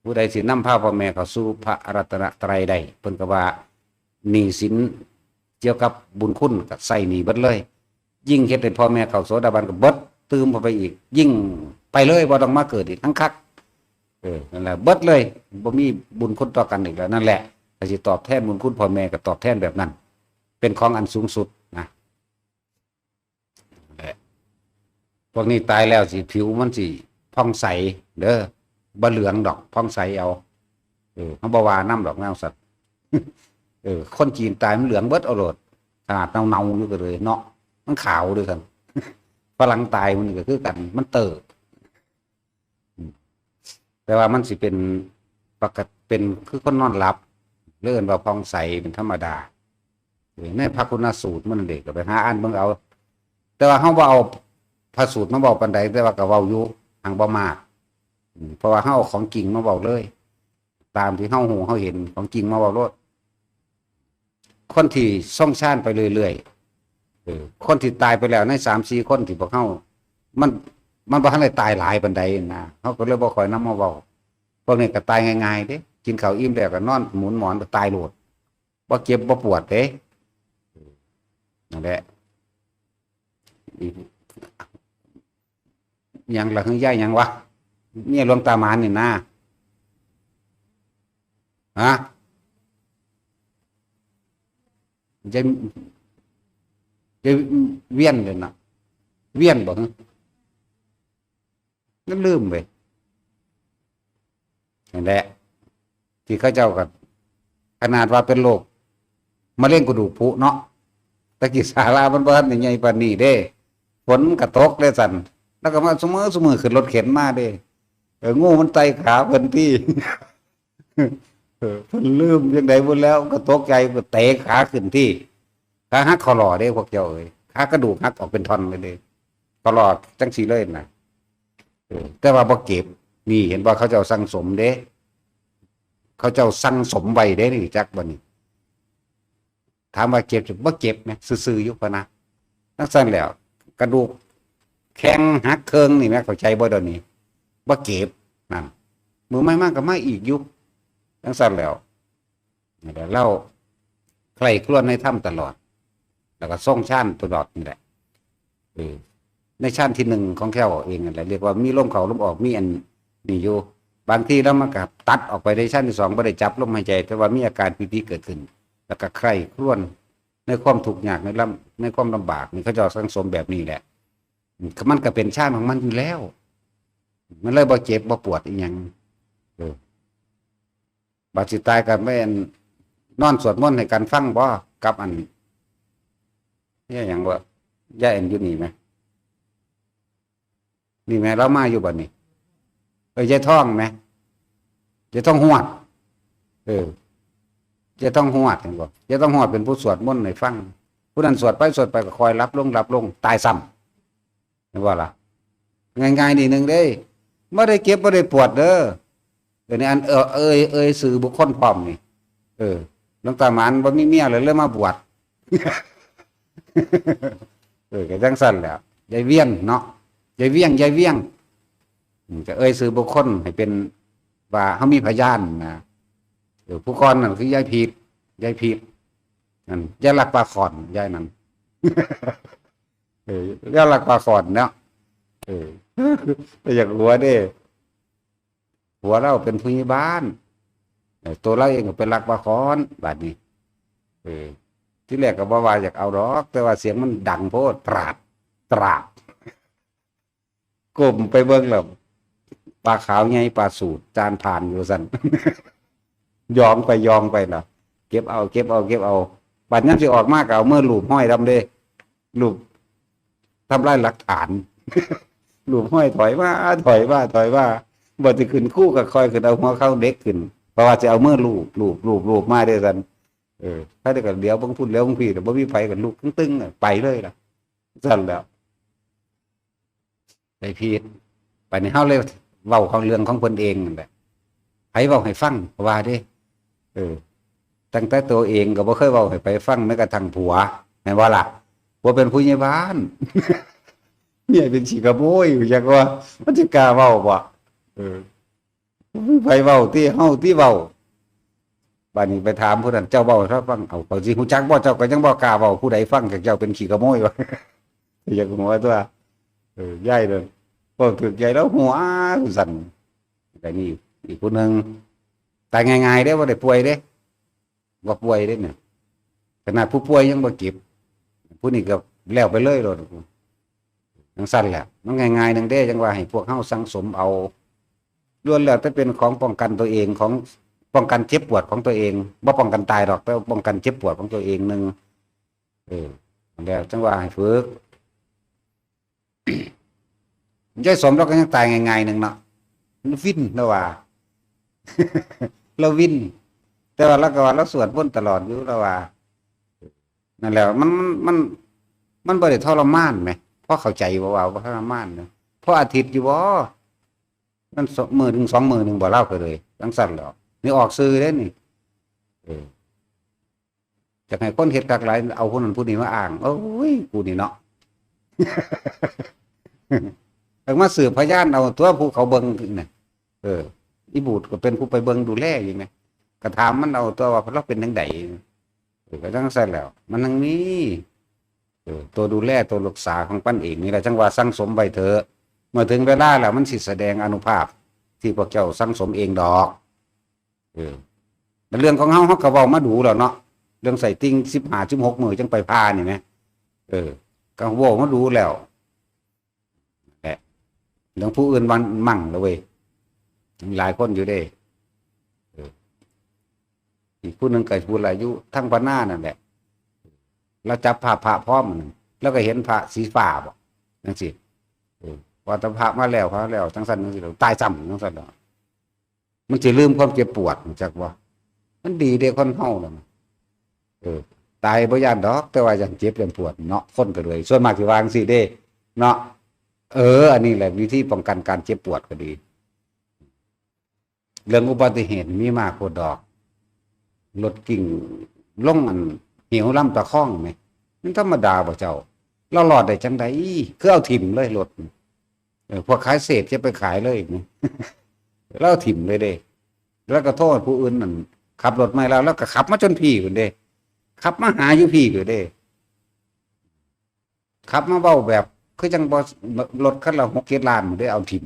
ผู้ใดสินำพาพ่อแม่เข้าสู่พระรัตนตรัยได้ เพิ่นก็ว่าหนี้สินเกี่ยวกับบุญคุณก็ใส่หนี้เบิดเลย ยิ่งเฮ็ดให้พ่อแม่เข้าโสดาบันก็เบิดตื่มเข้าไปอีก ยิ่งไปเลย บ่ต้องมาเกิดอีก ทั้งคัก เออ นั่นแหละ เบิดเลย บ่มีบุญคุณต่อกันอีกแล้ว นั่นแหละ ถ้าสิตอบแทนบุญคุณพ่อแม่ก็ตอบแทนแบบนั้น เป็นของอันสูงสุดนะ แหละ พวกนี้ตายแล้วสิผิวมันสิผ่องใสเด้อ บ่เหลืองดอก ผ่องใสเอา เออ เฮาบ่ว่านำดอกแนวสัตว์ เออ คนจีนตายมันเหลืองเบิดเอาโลด ขนาดเนาๆ อยู่ก็เลยเนาะ มันขาวด้วยกัน ฝรั่งตายมันก็คือกัน มันเติบ อืม แต่ว่ามันสิเป็นปกติ เป็นคือคนนอนหลับ เรียกว่าผ่องใสเป็นธรรมดา เออ ในพระคุณสูตรมันเด็กก็ไปหาอ่านเบิ่งเอา แต่ว่าเฮาบ่เอาพระสูตรมาเว้าปานใด แต่ว่าก็เว้าอยู่ หังบ่มาก อืม เพราะว่าเฮาเอาของจริงมาเว้าเลย ตามที่เฮาฮู้เฮาเห็น ของจริงมาเว้าโลด คนที่ทรงฌานไปเรื่อยๆ เออ คนที่ตายไปแล้วในสามสี่คนที่พวกเฮา มัน มันบ่ทันได้ตายหลายปานใดนะ เฮาก็เลยบ่ค่อยนำมาเว้า พวกนี้ก็ตายง่ายๆ เด้ กินข้าวอิ่มแล้วก็นอนหมุนหมอนก็ตายโลด บ่เจ็บบ่ปวดเด้ นั่นแหละ อีก หยังล่ะ คือยายหยังวะ เนี่ยหลวงตาหมานนี่นะ ฮะ ยาย ยายเวียนเลยนะ เวียนบ่ นั่นลืมเว้ย นั่นแหละ ที่เขาเจ้าก็ ขนาดว่าเป็นโรคมะเร็งกระดูกผุเนาะ ตะกี้ศาลามันบ่ทันได้ใหญ่ปานนี้เด้ ฝนก็ตกเลยสั่น แล้วก็มาซุมื้อซุมื้อขึ้นรถเข็นมาเด้ เออ งูมันไต่ขาเพิ่นติ เออ เพิ่นลืมจั่งใด๋พุ้นแล้ว ก็ตกใจ ก็เตะขาขึ้นติ ขาหักข้อหล่อเด้พวกเจ้าเอ้ย ขากระดูกหักออกเป็นท่อนเลยเด้ ข้อหล่อจั่งซี้เลยนะ เออ แต่ว่าบ่เจ็บ นี่เห็นบ่ เขาเจ้าสั่งสมเด้ เขาเจ้าสั่งสมไว้เด้นี่ จักบ่นี่ ถามว่าเจ็บบ่ เจ็บแหม ซื่อๆ อยู่พะนะ จั่งซั้นแล้ว กระดูกแข้งหักเคิ่งนี่แหม เข้าใจบ่เดี๋ยวนี้ บ่เจ็บ นั่น มื้อใหม่มาก็มาอีกอยู่ จั่งซั้นแล้ว นั่นแหละ ลาวใคร่ครวญในธรรมตลอด แล้วก็ทรงฌานตลอดนี่แหละ เออ ในฌานที่หนึ่งของแข้วเองนั่นแหละ เรียกว่ามีลมเข้าลมออก มีอันนี้อยู่ บางทีแล้วมันก็ตัดออกไปในฌานที่สอง บ่ได้จับลมหายใจ แต่ว่ามีอาการปีติเกิดขึ้น แล้วก็ใคร่ครวญ ในความทุกข์ยากในลำในความลำบากนี่เขาเจ้าสั่งสมแบบนี้แหละ มันก็เป็นฌานของมันอยู่แล้ว มันเลยบ่เจ็บบ่ปวดอีหยัง เออ บาดสิตายก็แม่นนอนสวดมนต์ให้กันฟังบ่ กับอัน เนี่ยหยังบ่ ยายอันอยู่นี่ไหม นี่แม่เรามาอยู่บัดนี้ เออ ยายทองไหม ยายทองหวด เออ ยายทองหวดเห็นบ่ ยายทองหวดเป็นผู้สวดมนต์ให้ฟัง ผู้นั้นสวดไปสวดไปก็คอยหลับลงหลับลง ตายซ้ำ เห็นบ่ล่ะ ง่ายๆนิดนึงเด้ บ่ได้เจ็บบ่ได้ปวดเด้อ เออ นี่อัน เออ เอ่ย เอ่ยชื่อบุคคลพร้อมนี่ เออ หลวงตาหมานบ่มีเมียเลย เลยมาบวช เออ ก็จั่งซั่นแหละ ยายเวียงเนาะ ยายเวียง ยายเวียง อืม ก็เอ่ยชื่อบุคคลให้เป็น ว่าเฮามีพยานนะ เออ ผู้ก่อนนั่นคือยายพีด ยายพีด นั่น ยายลักปลาขอน ยายนั่น เออ ยายลักปลาขอนเนาะ เออ แต่อยากหัวเด้ หัวเราเป็นผู้ใหญ่บ้าน เออ ตัวเราเองก็เป็นลักปลาขอน บาดนี้ เออ ที่แรกก็บ่ว่าอยากเอาดอก แต่ว่าเสียงมันดังโพด ตราด ตราด ก้มไปเบิ่งแล้ว ปลาขาวใหญ่ ปลาสูด จานผ่านอยู่ซั่น ยองไปยองไปเนาะ เก็บเอา เก็บเอา เก็บเอา บัดยามสิออกมาก็เอามือลูบห้อยดำเด้ ลูบทำลายหลักฐาน ลูบห้อยถอยมา ถอยมา ถอยมา บัดสิขึ้นคูก็ค่อยขึ้นเอาหัวเข่าเด็กขึ้น เพราะว่าสิเอามือลูบ ลูบ ลูบ ลูบมาเด้ซั่น เออ ถ้าได้ก็เหลียวเบิ่งพุ้นเหลียวเบิ่งพี้ แต่บ่มีไผก็ลุกตึ้งๆอะ ไปเลยล่ะ ซั่นแหล้ว ไปพีด ไปในเฮาเลยเว้าของเรื่องของเพิ่นเองนั่นแหละ ไผเว้าให้ฟังก็ว่าเด้ เออ ตั้งแต่ตัวเองก็บ่เคยเว้าให้ไผฟัง แม้กระทั่งผัว แม่นบ่ล่ะ ผัวเป็นผู้ใหญ่บ้าน เมียเป็นขี้ขโมย จักว่า มันสิกล้าเว้าบ่ เออ ไผเว้าติ เฮาติเว้า บัดนี้ไปถามผู้นั้น เจ้าเว้าให้เราฟัง เอา เขาสิฮู้จักบ่ เจ้าก็ยังบ่กล้าเว้า ผู้ใดฟังจากเจ้าเป็นขี้ขโมยวะ อยากหัวตัว เออ ยายเด้อ เว้าถืกใจแล้วหัวสั่น แต่นี่อีกผู้หนึ่ง ตายง่ายๆเด้ บ่ได้ป่วยเด้ บ่ป่วยเด้เนี่ย ขนาดผู้ป่วยยังบ่เจ็บ ผู้นี้ก็แล้วไปเลยโลด จั่งซั่นแหละ มันง่ายๆหนึ่งเด้ จั่งว่าให้พวกเฮาสั่งสมเอา ล้วนแล้วแต่เป็นของป้องกันตัวเอง ของป้องกันเจ็บปวดของตัวเอง บ่ป้องกันตายดอก แต่ป้องกันเจ็บปวดของตัวเองหนึ่ง เออ แล้วจั่งว่าให้ฝึก ยายสมเราก็ยังตายง่ายๆหนึ่งเนาะ วิน เราว่า เราวิน แต่ว่าเราก็ว่าเราสวดมนต์ตลอดอยู่ เราว่า นั่นแหละ มัน มัน มัน มันบ่ได้ทรมานไหม พอเข้าใจบ่ว่าบ่ทรมานนะ พออาทิตย์อยู่บ่ มันสองมื้อหนึ่ง สองมื้อหนึ่งบ่ เล่าก็เลย จั่งซั่นแหล้ว นี่ออกสื่อเด้นี่ เออ อยากให้คนเฮ็ดคักหลาย เอาผู้นั้นผู้นี้มาอ้าง โอ้ย กูนี่เนาะ เอามาสืบพยานเอาตัวผู้เขาเบิ่งน่ะ เออ อีบูดก็เป็นผู้ไปเบิ่งดูแลอยู่ไง ก็ถามมันเอาตัวว่าเราเป็นจั่งใด เออ ก็จั่งซั่นแหล้ว มันยังมี เออ ตัวดูแลตัวรักษาของปันเองนี่แหละ จั่งว่าสั่งสมไว้เถอะ เมื่อถึงเวลาแล้วมันสิแสดงอานุภาพที่พวกเจ้าสั่งสมเองดอก เออ แต่เรื่องของเฮา เฮาก็เว้ามาดูแล้วเนาะ เรื่องใส่ติ่งสิบห้า สิบหกมื้อจั่งไปผ่านี่แหม เออ ก็เว้ามาดูแล้ว แหละ เรื่องผู้อื่นวันมั่งแล้วเว้ย หลายคนอยู่เด้ เออ อีกผู้หนึ่งก็ผู้อายุทั้งพนานั่นแหละ แล้วจับภาพพระพร้อมมัน แล้วก็เห็นพระสีฟ้าบ่ จั่งซี้ เออ ว่าแต่พระมาแล้ว พระแล้ว จั่งซั่นจั่งซี้ ตายซ้ำจั่งซั่นดอก มันสิลืมความเจ็บปวด รู้จักบ่ มันดีเด้คนเฮานั่นน่ะ เออ ตายบ่ย้านดอก แต่ว่าย้านเจ็บย้านปวดเนาะ คนก็เลย ส่วนมากสิว่าจั่งซี้เด้ เนาะ เออ อันนี้แหละวิธีป้องกันการเจ็บปวดก็ดี เรื่องอุบัติเหตุมีมากโพดดอก รถกิ่งลงอันเหวลำตะคองแหม มันธรรมดาบ่เจ้า เรารอดได้จั่งใด คือเอาถิ่มเลยรถ เออ พวกขายเศษจะไปขายเลยนี่ เราถิ่มเลยเด้ แล้วก็โทษผู้อื่นนั่น ขับรถมาแล้ว แล้วก็ขับมาจนพี้พุ้นเด้ ขับมาหาอยู่พี้พุ้นเด้ ขับมาเว้าแบบ คือจั่งบ่ รถคันละหกเจ็ดล้านพุ้นเด้ เอาถิ่ม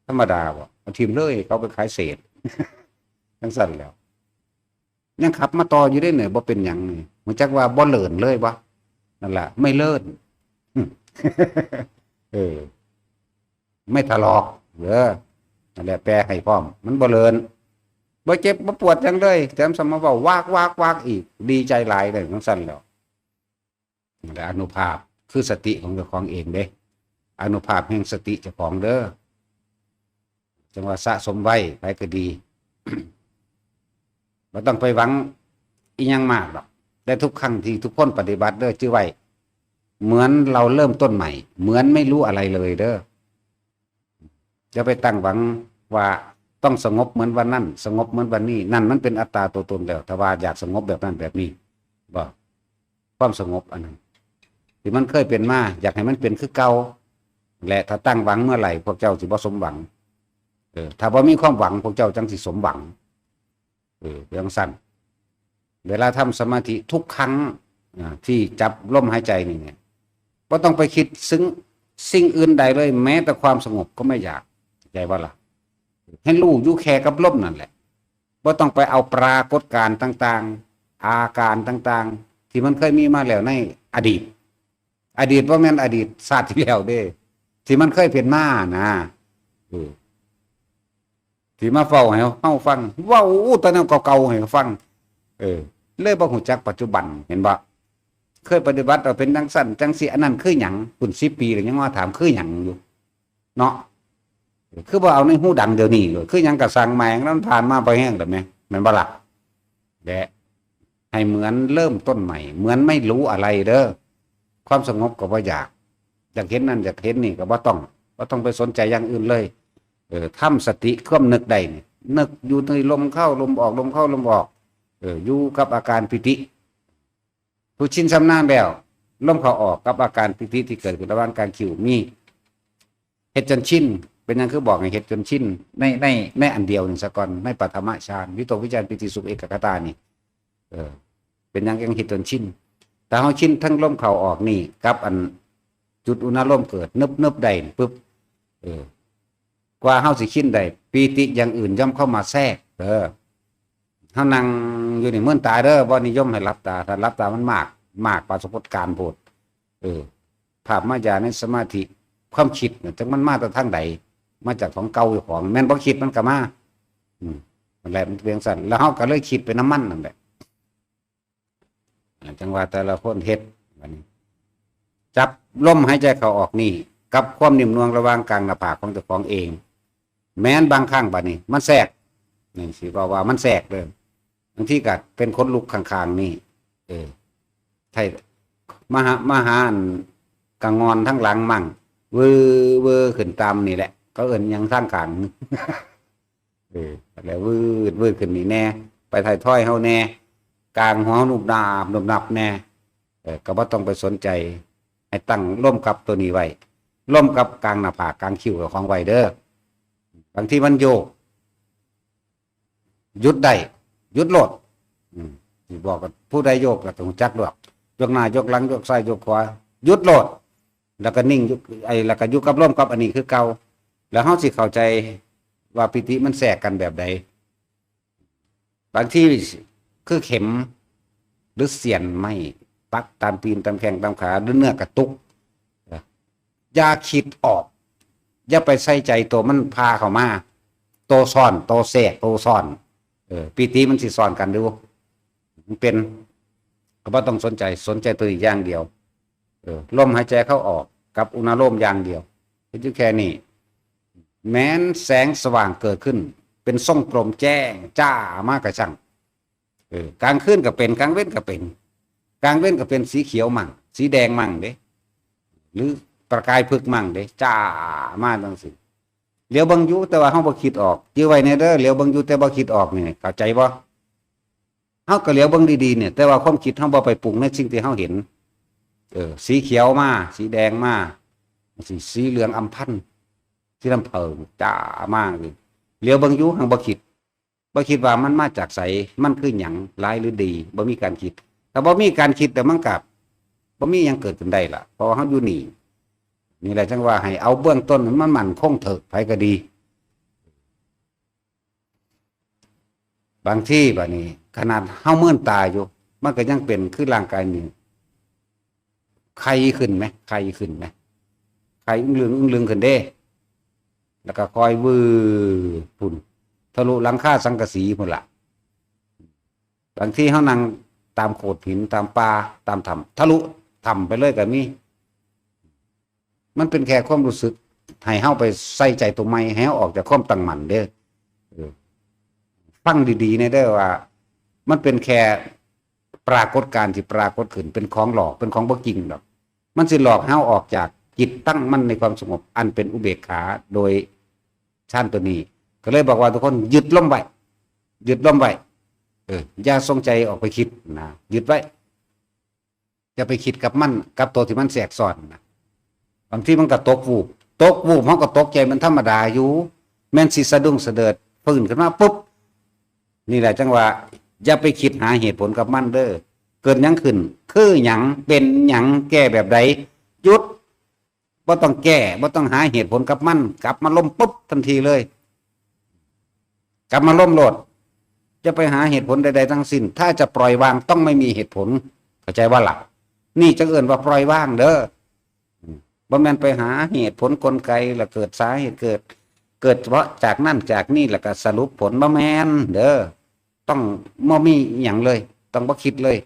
ธรรมดาบ่ เอาถิ่มเลย เขาไปขายเศษ จั่งซั่นแหล้ว ยังขับมาต่ออยู่เด้เนี่ย บ่เป็นหยังนี่ รู้จักว่าบ่เลินเลยบ่ นั่นแหละ ไม่เลิน เออ ไม่ถลอก เออ นั่นแหละ แปลให้พร้อม มันบ่เลิน บ่เจ็บบ่ปวดหยังเลย แถมสมาเว้าวากวากวากอีก ดีใจหลายเลยจั่งซั้นแหล้ว นั่นแหละ อานุภาพ คือสติของเจ้าของเองเด้ อานุภาพแห่งสติเจ้าของเด้อ จั่งว่าสะสมไว้ ไผก็ดี บ่ต้องไปหวังอิหยังมากดอก แต่ทุกครั้งที่ทุกคนปฏิบัติเด้อ จื่อไว้ เหมือนเราเริ่มต้นใหม่ เหมือนไม่รู้อะไรเลยเด้อ อย่าไปตั้งหวังว่าต้องสงบเหมือนวันนั้น สงบเหมือนวันนี้ นั่นมันเป็นอัตตาตัวตนแล้ว ถ้าว่าอยากสงบแบบนั้นแบบนี้ บ่ ความสงบอันนั้น ที่มันเคยเป็นมา อยากให้มันเป็นคือเก่า และถ้าตั้งหวังเมื่อไหร่ พวกเจ้าสิบ่สมหวัง เออ ถ้าบ่มีความหวัง พวกเจ้าจั่งสิสมหวัง เออ จั่งซั้น เวลาทำสมาธิทุกครั้ง อ่า ที่จับลมหายใจนี่เนี่ย บ่ต้องไปคิดถึงสิ่งอื่นใดเลย แม้แต่ความสงบก็ไม่อยาก เข้าใจบ่ล่ะ ให้รู้อยู่แค่กับลมนั่นแหละ บ่ต้องไปเอาปรากฏการณ์ต่างๆ อาการต่างๆ ที่มันเคยมีมาแล้วในอดีต อดีตบ่แม่นอดีตชาติที่แล้วเด้ ที่มันเคยเป็นมานะ เออ ที่มาเว้าให้เฮาฟัง เว้าแต่แนวเก่าๆให้ฟัง เออ เลยบ่รู้จักปัจจุบัน เห็นบ่ เคยปฏิบัติเอาเป็นจั่งซั้นจั่งซี้ อันนั้นคือหยัง พุ้นสิบปีแล้วยังมาถามคือหยังอยู่ เนาะ คือบ่เอาในฮูดังเดี๋ยวนี้เลย คือหยังก็ซ่างแม่ง มันผ่านมาพอแฮงแล้วแหม แม่นบ่ล่ะ และให้เหมือนเริ่มต้นใหม่ เหมือนไม่รู้อะไรเด้อ ความสงบก็บ่อยาก อยากเห็นนั่นอยากเห็นนี่ก็บ่ต้อง บ่ต้องไปสนใจอย่างอื่นเลย เออ ทำสติความนึกได้นี่ นึกอยู่ในลมเข้าลมออก ลมเข้าลมออก เออ อยู่กับอาการปีติ ผู้ชินชำนาญแล้ว ลมเข้าออกกับอาการปีติที่เกิดขึ้นระหว่างกลางคิ้วมี เฮ็ดจนชิน เป็นหยังคือบอกให้เฮ็ดจนชิน ใน ใน ในอันเดียวนี่ซะก่อน ในปฐมฌาน วิตกวิจารปีติสุขเอกัคคตานี่ เออ เป็นหยังจั่งเฮ็ดจนชิน ถ้าเฮาชินทั้งลมเข้าออกนี่ กับอันจุดอุณาโลมเกิด นึบๆได้นี่ปึ๊บ เออ กว่าเฮาสิชินได้ ปีติอย่างอื่นย่อมเข้ามาแทรก เออ เฮานั่งอยู่นี่ มืนตาเด้อ บ่นิยมให้หลับตา ถ้าหลับตามันมาก มากปรากฏการณ์โพด เออ ภาพมายาในสมาธิ ความคิดน่ะ จักมันมาแต่ทางใด มาจากของเก่าเจ้าของ แม่นบ่คิดมันก็มา อืม นั่นแหละ มันเป็นจั่งซั้น แล้วเฮาก็เลยคิดไปนำมันนั่นแหละ อ่า จั่งว่าแต่ละคนเฮ็ด บัดนี้ จับลมหายใจเข้าออกนี่ กับความนิ่มนวลระหว่างกลางหน้าผากของเจ้าของเอง แม้นบางครั้งบัดนี้ มันแทรก นี่สิว่า ว่ามันแทรกเด้อ บางทีก็เป็นขนลุกข้างๆนี่ เออ ไทย มาหา มาหาอันกะงอนทั้งหลังมั่ง วือ วือขึ้นตามนี่แหละ เขาเอิ้นหยังทางข้าง เออ แล้ววืด วืดขึ้นนี่แน่ ไปท้ายทอยเฮาแน่ กลางหัวเฮานุบนาบ นุบนับแน่ เออ ก็บ่ต้องไปสนใจ ให้ตั้งลมกับตัวนี้ไว้ ลมกับกลางหน้าผาก กลางคิ้วของไว้เด้อ บางทีมันโยก หยุดได้ หยุดโลด อืม สิบอกกับผู้ใดโยกก็ต้องรู้จักดอก ยกหน้า ยกหลัง ยกซ้าย ยกขวา หยุดโลด แล้วก็นิ่งอยู่ ไอ้ แล้วก็อยู่กับลมกับอันนี้คือเก่า แล้วเฮาสิเข้าใจว่าปีติมันแทรกกันแบบใด บางทีคือเข็ม หรือเสี้ยนไม้ปักตามตีน ตามแข้ง ตามขา หรือเนื้อกระตุก อย่าคิดออก อย่าไปใส่ใจตัวมันพาเข้ามา ตัวซ้อน ตัวแทรก ตัวซ้อน เออ ปีติมันสิซ้อนกันอยู่ มันเป็น ก็บ่ต้องสนใจ สนใจตัวนี้อย่างเดียว เออ ลมหายใจเข้าออกกับอุณาโลมอย่างเดียว เฮ็ดอยู่แค่นี้ แม้นแสงสว่างเกิดขึ้น เป็นทรงกลมแจ้งจ้ามาก็ช่าง เออ กลางคืนก็เป็น กลางเว็นก็เป็น กลางเว็นก็เป็นสีเขียวมั่ง สีแดงมั่งเด้ หรือประกายผึกมั่งเด้ จ้ามาจั่งซี้ เหลียวเบิ่งอยู่ แต่ว่าเฮาบ่คิดออก จื่อไว้แน่เด้อ เหลียวเบิ่งอยู่แต่บ่คิดออกนี่ เข้าใจบ่ เฮาก็เหลียวเบิ่งดีๆเนี่ย แต่ว่าความคิดเฮาบ่ไปปรุงในสิ่งที่เฮาเห็น เออ สีเขียวมา สีแดงมา สี สีเหลืองอำพัน สีน้ำเผิงจ้ามาเลย เหลียวเบิ่งอยู่ หังบ่คิด บ่คิดว่ามันมาจากไส มันคือหยัง ร้ายหรือดี บ่มีการคิด ถ้าบ่มีการคิด แต่มันก็บ่มีหยังเกิดขึ้นได้ล่ะ เพราะว่าเฮาอยู่นี่ นี่แหละจั่งว่าให้เอาเบื้องต้นมันมั่นคงเถอะ ไผก็ดี บางทีบัดนี้ ขนาดเฮามืนตาอยู่ มันก็ยังเป็นคือร่างกายนี่ ไข้ขึ้นไหม ไข้ขึ้นไหม ไข้อึ้งลึงอึ้งลึงขึ้นเด้ แล้วก็ค่อยวืดพุ่น ทะลุหลังคาสังกะสีพุ่นละ บางทีเฮานั่งตามโขดหิน ตามป่า ตามถ้ำ ทะลุถ้ำไปเลยก็มี มันเป็นแค่ความรู้สึก ให้เฮาไปใส่ใจตัวใหม่ ให้เฮาออกจากความตั้งมั่นเด้อ เออ ฟังดีๆ แน่เด้อว่า มันเป็นแค่ปรากฏการณ์ที่ปรากฏขึ้น เป็นของหลอก เป็นของบ่จริงดอก มันสิหลอกให้เฮาออกจากจิตตั้งมั่นในความสงบ อันเป็นอุเบกขา โดยฌานตัวนี้ ก็เลยบอกว่าทุกคนหยุดลมไว้ หยุดลมไว้ เออ อย่าส่งใจออกไปคิดนะ หยุดไว้ อย่าไปคิดกับมัน กับตัวที่มันแทรกซ้อนนะ บางทีมันก็ตกวูบ ตกวูบ เฮาก็ตกใจ มันธรรมดาอยู่ แม่นสิสะดุ้งสะเดิด ฟื้นขึ้นมาปุ๊บ นี่แหละจังว่า อย่าไปคิดหาเหตุผลกับมันเด้อ เกิดหยังขึ้น คือหยัง เป็นหยัง แก้แบบใด หยุด บ่ต้องแก้ บ่ต้องหาเหตุผลกับมัน กลับมาลมปุ๊บทันทีเลย กลับมาลมโลด จะไปหาเหตุผลใดๆ ทั้งสิ้น ถ้าจะปล่อยวางต้องไม่มีเหตุผล เข้าใจว่าล่ะ นี่จังเอิ้นว่าปล่อยวางเด้อ บ่แม่นไปหาเหตุผลกลไก แล้วเกิดสาเหตุเกิด เกิดเพราะจากนั่นจากนี่ แล้วก็สรุปผล บ่แม่นเด้อ ต้องบ่มีอิหยังเลย ต้องบ่คิดเลย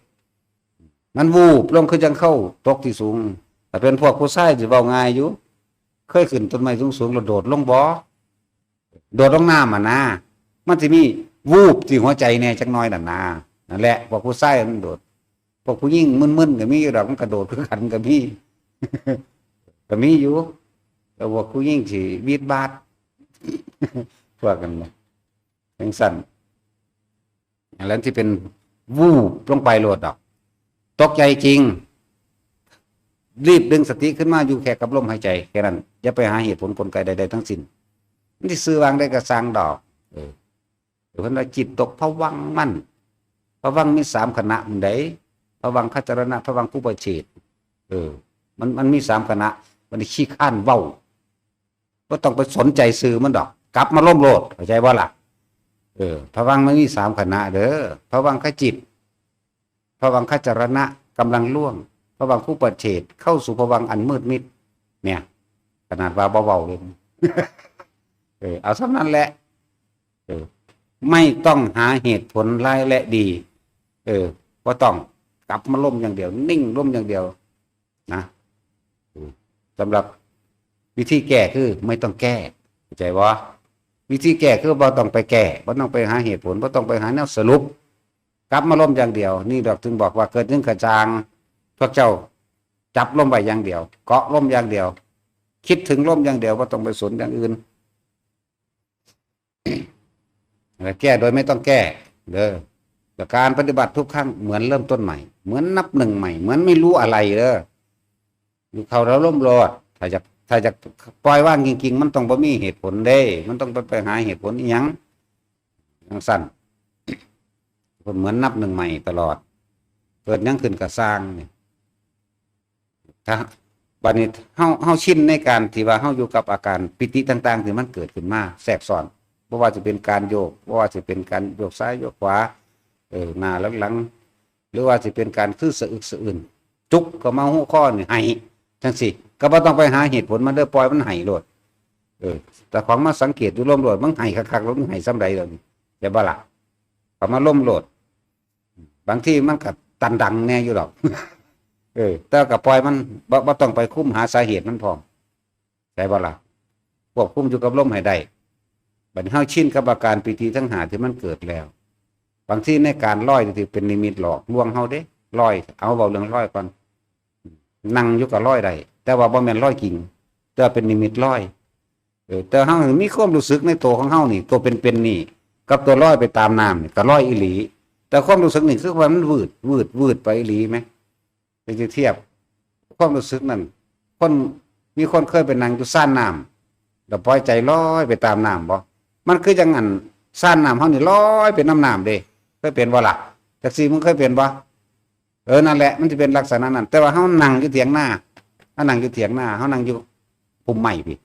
มันวูบลงคือจังเข้าตกที่สูง ถ้าเป็นพวกผู้ชายสิเว้าง่ายอยู่ เคยขึ้นต้นไม้สูงๆ แล้วโดดลงบ่ โดดลงน้ำอ่ะนะ มันสิมี วูบที่หัวใจแน่จักหน่อยนั่นนะ นั่นแหละ พวกผู้ชายมันโดด พวกผู้หญิงมึนๆ ก็มีอยู่ดอก มันกระโดดคือกันก็มี ก็มีอยู่ แต่พวกผู้หญิงสิวีดบาด พวกกันนะ จังซั่น อันนั้นที่เป็น วูบลงไปโลดดอก ตกใจจริง รีบดึงสติขึ้นมา อยู่แค่กับลมหายใจแค่นั้น อย่าไปหาเหตุผลกลไกใดๆ ทั้งสิ้น มันสิซื่อวางได้ก็ซ่างดอก เออ เพิ่นว่าจิตตกผวังค์มัน ผวังค์มีสามขณะ มันใด ผวังคจรณะ ผวังคุปเฉท เออ มัน มันมีสามขณะ มันขี้ข้านเว้า บ่ต้องไปสนใจซื่อมันดอก กลับมาลมโลด เข้าใจบ่ล่ะ เออ ผวังค์มันมีสามขณะเด้อ ผวังคจิต ผวังคจรณะ กำลังล่วง ผวังคุปเฉท เข้าสู่ผวังค์อันมืดมิด เนี่ย ขนาดว่าบ่เว้าเลย เออ เอาส่ำนั้นแหละ เออ ไม่ต้องหาเหตุผลร้ายและดี เออ บ่ต้อง กลับมาลมอย่างเดียว นิ่งลมอย่างเดียว นะ อืม สำหรับวิธีแก้คือไม่ต้องแก้ เข้าใจบ่ วิธีแก้คือบ่ต้องไปแก้ บ่ต้องไปหาเหตุผล บ่ต้องไปหาแนวสรุป กลับมาลมอย่างเดียว นี่ดอกจึงบอกว่าเกิดหยังกะซ่าง พวกเจ้าจับลมไว้อย่างเดียว เกาะลมอย่างเดียว คิดถึงลมอย่างเดียว บ่ต้องไปสนอย่างอื่น แก้โดยไม่ต้องแก้เด้อ แต่การปฏิบัติทุกครั้งเหมือนเริ่มต้นใหม่ เหมือนนับหนึ่งใหม่ เหมือนไม่รู้อะไรเด้อ อยู่เข้าแล้วลมโลด ถ้าอยาก ถ้าอยากปล่อยวางจริงๆ มันต้องบ่มีเหตุผลเด้ มันต้องไป ไปหาเหตุผลอีหยัง จังซั่น เหมือนนับหนึ่งใหม่ตลอด เกิดหยังขึ้นกะซ่างนี่ ถ้า บัดนี้เฮา เฮาชินในการที่ว่าเฮาอยู่กับอาการปีติต่างๆ ที่มันเกิดขึ้นมาแทรกซ้อน บ่ว่าสิเป็นการโยก บ่ว่าสิเป็นการโยกซ้ายโยกขวา เออ หน้าหลังๆ หรือว่าสิเป็นการคือสะอึกสะอื้น จุกเข้ามาหัวข้อนี่ไห้ จังซี่ ก็บ่ต้องไปหาเหตุผลมันเด้อ ปล่อยมันไห้โลด เออ แต่ของมาสังเกตอยู่ลมโลด มันไห้คักๆ แล้วมันไห้ส่ำใดแล้วนี่ เข้าใจบ่ล่ะ เข้ามาลมโลด บางทีมันก็ตันดังแน่อยู่ดอก เออ แต่ก็ปล่อยมัน บ่ บ่ต้องไปคุมหาสาเหตุมันพร้อม เข้าใจบ่ล่ะ ควบคุมอยู่กับลมให้ได้ บัดนี้เฮาชินกับอาการปีติทั้งห้าที่มันเกิดแล้ว บางทีในการลอยนี่ถือเป็นนิมิตหลอกลวงเฮาเด้ ลอย เอาเว้าเรื่องลอยก่อน นั่งอยู่ก็ลอยได้ แต่ว่าบ่แม่นลอยจริง แต่เป็นนิมิตลอย เออ แต่เฮามีความรู้สึกในตัวของเฮานี่ ตัวเป็นๆ นี่ กับตัวลอยไปตามน้ำนี่ ก็ลอยอีหลี แต่ความรู้สึกนี่คือว่ามันวืด วืด วืดไปอีหลีไหม ไปเทียบ ความรู้สึกนั่น คน มีคนเคยไปนั่งอยู่ซ่านน้ำ แล้วปล่อยใจลอยไปตามน้ำบ่ มันคือจังอันซ่านน้ำเฮานี่ลอยไปนำน้ำเด้ เคยเป็นบ่ล่ะ จักซี่ มึงเคยเป็นบ่ เออ นั่นแหละ มันสิเป็นลักษณะนั้น แต่ว่าเฮานั่งอยู่เถียงนา เฮานั่งอยู่เถียงนา เฮานั่งอยู่พุ่มไม้พี้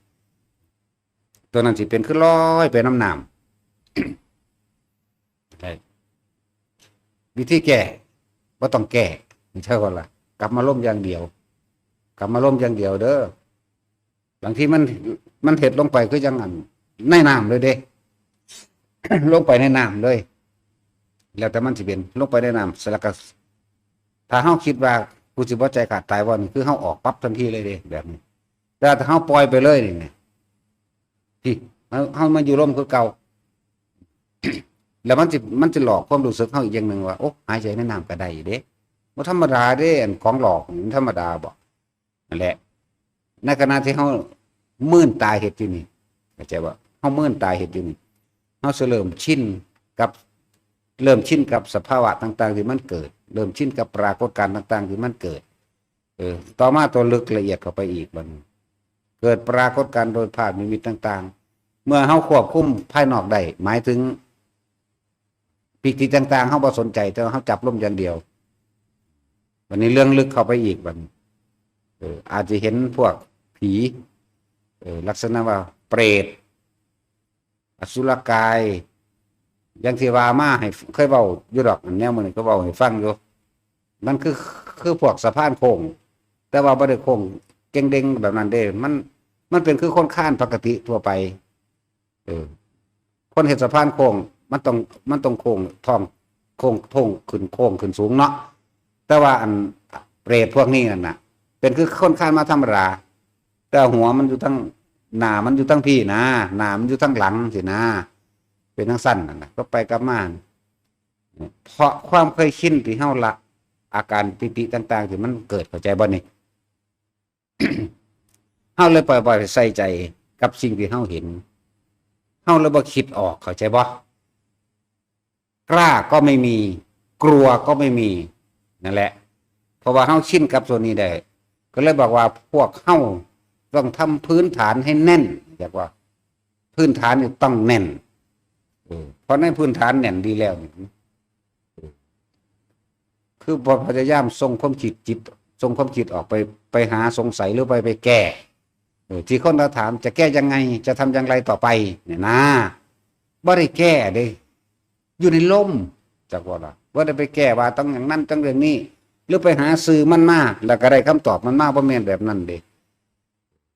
ตัวนั้นสิเป็นคือลอยไปนำน้ำ ได้ วิธีแก้ บ่ต้องแก้ ใช่บ่ล่ะ กลับมาลมอย่างเดียว กลับมาลมอย่างเดียวเด้อ บางทีมัน มันเฮ็ดลงไปคือจั่งอัน ในน้ำเลยเด้ ลงไปในน้ำเลย แล้วแต่มันสิเป็น ลงไปในน้ำ แล้วก็ ถ้าเฮาคิดว่า กูสิบ่ใจขาดตายบ่ นี่คือเฮาออกปั๊บทันทีเลยเด้ แบบนี้ แต่ถ้าเฮาปล่อยไปเลยนี่ ที่ เฮา เฮามาอยู่ลมคือเก่า แล้วมันสิ มันสิหลอกความรู้สึกเฮาอีกอย่างหนึ่งว่า โอ้ หายใจในน้ำก็ได้อยู่เด้ บ่ธรรมดาเด้ อันของหลอกนี่มันธรรมดาบ่ นั่นแหละ ในขณะที่เฮามื่นตาเฮ็ดอยู่นี่ เข้าใจบ่ เฮามื่นตาเฮ็ดอยู่นี่ เฮาสิเริ่มชินกับ เริ่มชินกับสภาวะต่างๆที่มันเกิด เริ่มชินกับปรากฏการณ์ต่างๆที่มันเกิด เออ ต่อมาตัวลึกละเอียดเข้าไปอีกบัดนี้ เกิดปรากฏการณ์โดยภาพนิมิตต่างๆ เมื่อเฮาควบคุมภายนอกได้ หมายถึงปีติต่างๆ เฮาบ่สนใจ แต่ว่าเฮาจับลมอย่างเดียว บัดนี้เรื่องลึกเข้าไปอีกบัดนี้ เออ อาจจะเห็นพวกผี เออ ลักษณะว่าเปรต อสุรกาย อย่างที่ว่ามาให้เคยเว้าอยู่ดอก อันแนวมื้อนี้ก็เว้าให้ฟังอยู่ มันคือ คือพวกสะพานโค้ง แต่ว่าบ่ได้โค้งเก่งเด้งแบบนั้นเด้ มัน มันเป็นคือคนคานปกติทั่วไป เออ คนเฮ็ดสะพานโค้ง มันต้อง มันต้องโค้งท้อง โค้ง โค้งขึ้น โค้งขึ้นสูงเนาะ แต่ว่าอันเปรตพวกนี้นั่นน่ะ เป็นคือคนคานมาธรรมดา แต่หัวมันอยู่ทั้ง หน้ามันอยู่ทั้งพี้นะ หน้ามันอยู่ทั้งหลังสินะ เป็นจั่งซั่นนั่นน่ะ ก็ไปกลับมา เพราะความเคยชินที่เฮาละ อาการปีติต่างๆที่มันเกิด เข้าใจบ่นี่ เฮาเลยปล่อยๆใส่ใจกับสิ่งที่เฮาเห็น เฮาเลยบ่คิดออก เข้าใจบ่ กล้าก็ไม่มี กลัวก็ไม่มี นั่นแหละ เพราะว่าเฮาชินกับตัวนี้ได้ ก็เลยบอกว่าพวกเฮาต้องทำพื้นฐานให้แน่น เรียกว่า พื้นฐานนี่ต้องแน่น เออ เพราะในพื้นฐานแน่นดีแล้วนี่ เออ คือบ่พยายามส่งความคิดจิต ส่งความคิดออกไป ไปหาสงสัยหรือไป ไปแก้ เออ ที่คนเราถามจะแก้ยังไง จะทำอย่างไรต่อไป เนี่ยนะ บ่ได้แก้เด้ อยู่ในลม จักว่าล่ะ บ่ได้ไปแก้ว่าต้องอย่างนั้นต้องอย่างนี้ หรือไปหาสื่อมันมา แล้วก็ได้คำตอบมันมา บ่แม่นแบบนั้นเด้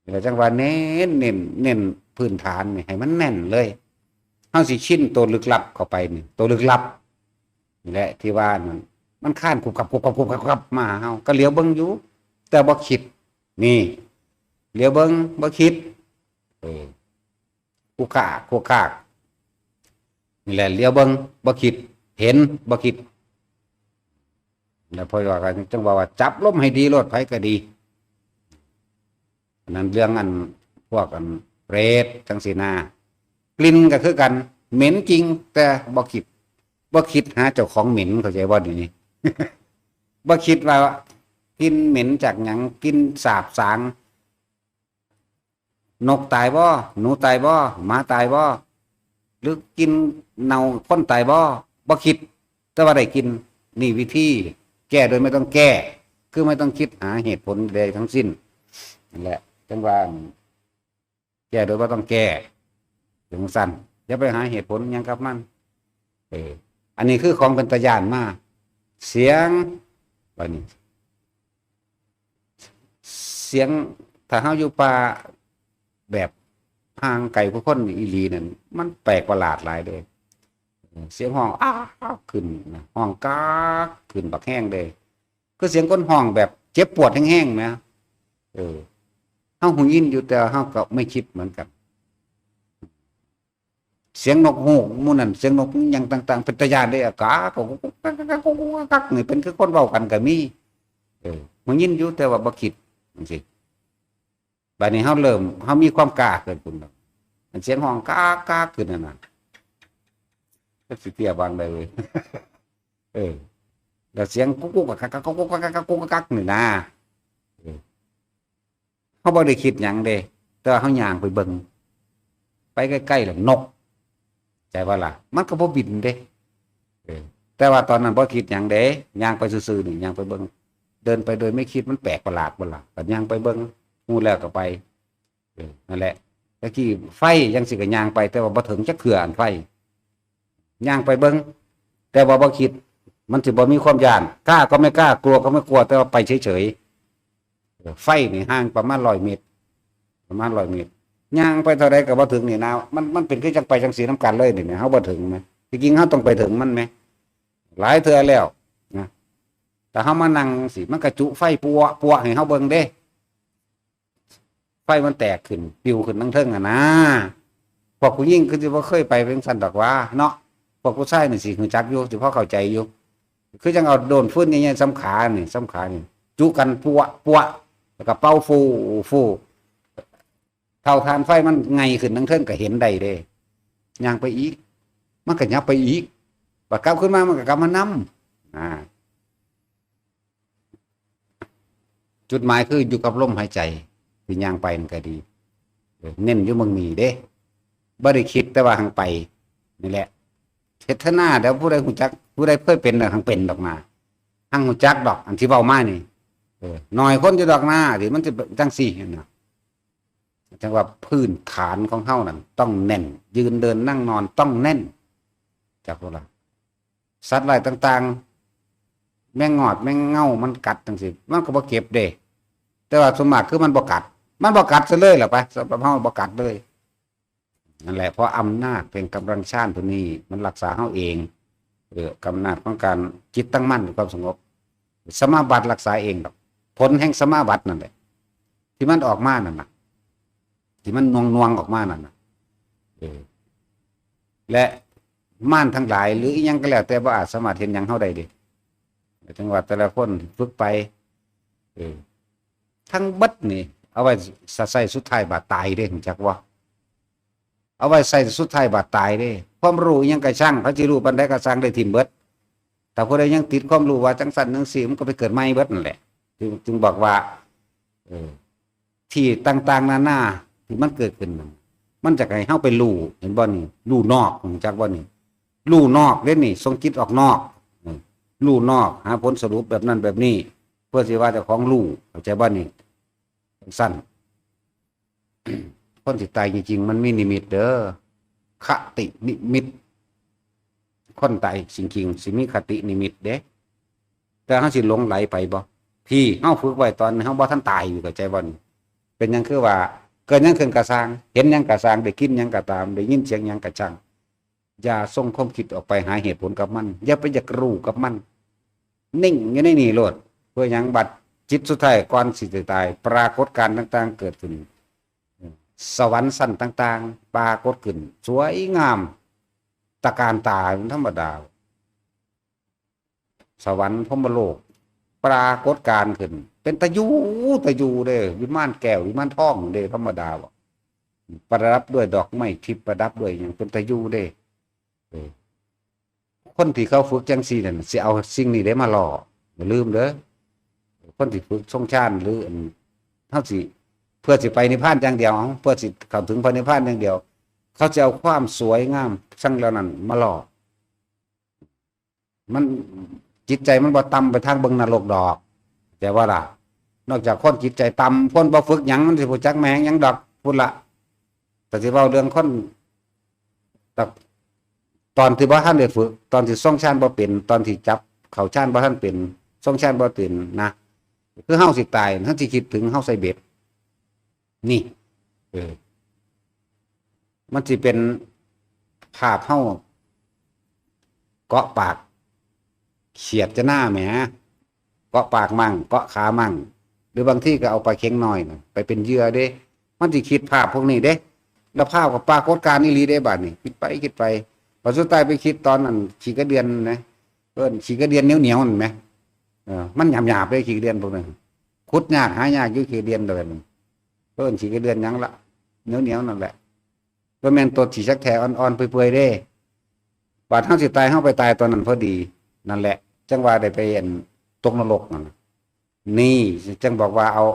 แล้วจั่งว่าเน้น เน้น เน้นพื้นฐานนี่ให้มันแน่นเลย เฮาสิชินตัวลึกลับเข้าไปนี่ ตัวลึกลับ นี่แหละที่ว่านั่น มันคานคุบคับ คุบคับ คุบคับ คุบคับมาหาเฮา ก็เหลียวเบิ่งอยู่ แต่บ่คิด นี่ เหลียวเบิ่ง บ่คิด เออ คุกคาก คุกคาก นี่แหละ เหลียวเบิ่ง บ่คิด เห็น บ่คิด แล้วพอว่ากันจั่งว่า ว่าจับลมให้ดีโลด ไผก็ดี อันนั้นเรื่องอันพวกอันเปรตจั่งซี้นะ กลิ่นก็คือกัน เหม็นจริง แต่บ่คิด บ่คิดหาเจ้าของเหม็น เข้าใจบ่เดี๋ยวนี้ บ่คิดว่ากลิ่นเหม็นจากหยัง กลิ่นสาบสาง นกตายบ่ หนูตายบ่ หมาตายบ่ หรือกลิ่นเน่าคนตายบ่ บ่คิด แต่ว่าได้กลิ่น นี่วิธีแก้โดยไม่ต้องแก้ คือไม่ต้องคิดหาเหตุผลใดทั้งสิ้น นั่นแหละ จั่งว่า แก้โดยบ่ต้องแก้ จั่งซั่น อย่าไปหาเหตุผลหยังกับมัน เออ อันนี้คือของเป็นตาย้านมา เสียง บัดนี้ เสียง ถ้าเฮาอยู่ป่าแบบห่างไกลผู้คนอีหลีนั่น มันแปลกประหลาดหลายเด้ เสียงฮ้อง อ้า ขึ้นนะ ฮ้องก๊าก ขึ้นบักแฮงเด้ คือเสียงคนฮ้องแบบเจ็บปวดแฮงๆ แหม เออ เฮาหูยินอยู่ แต่เฮาก็ไม่คิดเหมือนกัน เสียงนกฮูกหมู่นั่น เสียงนกหยังต่างๆ เป็นตาย้านเด้ ก๊าก ก๊าก ก๊าก ก๊าก ก๊าก นี่เป็นคือคนเว้ากันก็มี เออ หูยินอยู่ แต่ว่าบ่คิดจั่งซี้ บัดนี้เฮาเริ่ม เฮามีความกล้าขึ้นพุ้นดอก อันเสียงฮ้องก๊าก ก๊าก ขึ้นนั่นน่ะ จักสิเตี้ยบางใดเว้ย เออ แล้วเสียงกุ๊กกุ๊กกักกัก กุ๊กกุ๊กกักกัก กุ๊กกักกักนี่นะ เออ เฮาบ่ได้คิดหยังเด้ แต่ว่าเฮาย่างไปเบิ่ง ไปใกล้ๆ แล้วนก ใจว่าล่ะ มันก็บ่บินเด้ เออ แต่ว่าตอนนั้นบ่คิดหยังเด้ ย่างไปซื่อๆ นี่ ย่างไปเบิ่ง เดินไปโดยไม่คิด มันแปลกประหลาดบ่ล่ะ ก็ย่างไปเบิ่ง ฮู้แล้วก็ไป เออ นั่นแหละ ตะกี้ไฟจั่งซี้ก็ย่างไป แต่ว่าบ่ถึงจักเทื่ออันไฟ ย่างไปเบิ่ง แต่ว่าบ่คิด มันสิบ่มีความย้าน กล้าก็ไม่กล้า กลัวก็ไม่กลัว แต่ว่าไปเฉยๆ ไฟนี่ห่างประมาณร้อยเมตร ประมาณร้อยเมตร ย่างไปเท่าใดก็บ่ถึงนี่นะ มัน มันเป็นคือจังไปจังสีน้ำกันเลยนี่นะ เฮาบ่ถึงนะ ที่จริงเฮาต้องไปถึงมันแหม หลายเทื่อแล้วนะ แต่เฮามานั่งสิ มันกระจุไฟปัวปัวให้เฮาเบิ่งเด้ ไฟมันแตกขึ้น ปิวขึ้นทั้งเทิงอะนะ พวกผู้หญิงคือสิบ่เคยไปเป็นซั่นดอกว่าเนาะ พวกผู้ชายนี่สิรู้จักอยู่ สิพอเข้าใจอยู่ คือจังเอาโดนฟืนใหญ่ๆ สำขานี่ สำขานี่ จุกันปัวปัว แล้วก็เป่าฟู่ฟู่ เท่าถ่านไฟมันไงขึ้นทั้งเทิงก็เห็นได้เด้ ย่างไปอีก มันก็ยับไปอีก บัดกลับขึ้นมามันก็กลับมานำ อ่า จุดหมายคืออยู่กับลมหายใจ ที่ย่างไปนั่นก็ดี เออ เน้นอยู่เมืองนี้เด้ บ่ได้คิดแต่ว่าหังไป นี่แหละ เทศนาเดี๋ยวผู้ใดรู้จัก ผู้ใดเคยเป็นน่ะหังเป็นดอกนา หังรู้จักดอก อันที่เว้ามานี่ เออ น้อยคนอยู่ดอกนา ที่มันสิจังซี่นะ จังว่าพื้นฐานของเฮานั่นต้องแน่น ยืนเดินนั่งนอนต้องแน่น จักบ่ล่ะ สัตว์ร้ายต่างๆ แมงงอดแมงเง่ามันกัดจังซี่ มันก็บ่เจ็บเด้ แต่ว่าส่วนมากคือมันบ่กัด มันบ่กัดซะเลยล่ะไป สำหรับเฮาบ่กัดเลย นั่นแหละ เพราะอำนาจแห่งกำลังฌานตัวนี้ มันรักษาเฮาเอง เออ อำนาจของการจิตตั้งมั่น ความสงบ สมาบัติรักษาเองดอก ผลแห่งสมาบัตินั่นแหละ ที่มันออกมานั่นน่ะ ที่มันนวงๆ ออกมานั่นน่ะ เออ และมารทั้งหลาย หรืออิหยังก็แล้วแต่ บ่อาจสามารถเฮ็ดหยังเฮาได้เด้ ถึงว่าแต่ละคนฝึกไป เออ ทั้งเบิดนี่ เอาไว้ใช้สุดท้ายบาดตายเด้ รู้จักบ่ เอาไว้ใช้สุดท้ายบาดตายเด้ ความรู้อิหยังก็ช่าง เขาสิรู้ปานใดก็ช่าง ได้ถิ่มเบิด แต่ผู้ใดยังติดความรู้ว่าจังซั่นจังซี่ มันก็ไปเกิดใหม่เบิดนั่นแหละ จึง จึงบอกว่า เออ ที่ต่างๆ นานาที่มันเกิดขึ้นนั่น มันจะให้เฮาไปรู้ เห็นบ่นี่ รู้นอก รู้จักบ่นี่ รู้นอกเด้นี่ ส่งจิตออกนอก อืม รู้นอก หาผลสรุปแบบนั้นแบบนี้ เพื่อสิว่าเจ้าของรู้ เข้าใจบ่นี่ จังซั่น คนสิตายจริงๆ มันมีนิมิตเด้อ คตินิมิต คนตายจริงๆ สิมีคตินิมิตเด้ แต่เฮาสิหลงไหลไปบ่ พี่ เฮาฝึกไว้ตอนเฮาบ่ทันตายอยู่ เข้าใจบ่นี่ เป็นหยังคือว่า เกิดหยังขึ้นก็ซ่าง เห็นหยังก็ซ่าง ได้กินหยังก็ตาม ได้ยินเสียงหยังก็ช่าง อย่าส่งความคิดออกไปหาเหตุผลกับมัน อย่าไปอยากรู้กับมัน นิ่งอยู่ในนี่โลด เพื่อหยัง บัดจิตสุดท้ายก่อนสิตาย ปรากฏการณ์ต่างๆ เกิดขึ้น สวรรค์ชั้นต่างๆ ปรากฏขึ้น สวยงาม ตระการตา มันธรรมดา สวรรค์พรหมโลก ปรากฏการณ์ขึ้น เป็นตะยู ตะยูเด้ วิมานแก้ว วิมานทองเด้ ธรรมดาบ่ ประดับด้วยดอกไม้ทิพย์ ประดับด้วยหยัง เป็นตะยูเด้ เออ คนที่เขาฝึกจังซี่นั่น สิเอาสิ่งนี้ได้มาหล่อ อย่าลืมเด้อ คนที่ฝึกทรงฌาน หรืออัน เฮาสิ เพื่อสิไปนิพพานอย่างเดียว เพื่อสิเข้าถึงพระนิพพานอย่างเดียว เขาจะเอาความสวยงาม ซั่งเหล่านั้นมาหล่อ มัน จิตใจมันบ่ต่ำไปทางเบิ่งนรกดอก แต่ว่าล่ะ นอกจากคนจิตใจต่ำ คนบ่ฝึกหยัง มันสิรู้จักแม่งหยังดอก พุ้นละ แต่สิเว้าเรื่องคน แต่ตอนที่บ่ทันได้ฝึก ตอนที่ทรงฌานบ่เป็น ตอนที่จับเข้าฌานบ่ทันเป็น ทรงฌานบ่เป็นนะ คือเฮาสิตาย เฮาสิคิดถึงเฮาใส่เบ็ด นี่ เออ มันสิเป็นภาพเฮาเกาะปากเขียดจะหน้าแหม เกาะปากมั่ง เกาะขามั่ง หรือบางทีก็เอาปลาเข็งน้อยน่ะ ไปเป็นเหยื่อเด้ มันสิคิดภาพพวกนี้เด้ แล้วภาพก็ปรากฏการณ์อีหลีเด้ บาดนี้ คิดไปคิดไป พอสุดท้ายไปคิดตอนนั้นขี้กระเดือนนะ เอิ้นขี้กระเดือนเหนียวๆ นั่นแหม เออ มันหยาบๆ เด้ ขี้กระเดือนพวกนั้น ขุดยากหายากอยู่ขี้กระเดือนเดี๋ยวนี้ เอิ้นขี้กระเดือนหยังละ เหนียวๆ นั่นแหละ บ่แม่นตัวขี้จักแท้อ่อนๆ เปื่อยๆ เด้ บาดเฮาสิตาย เฮาไปตายตอนนั้นพอดี นั่นแหละ จังว่าได้ไปอันตกนรกนั่นน่ะ นี่ จังบอกว่าเอา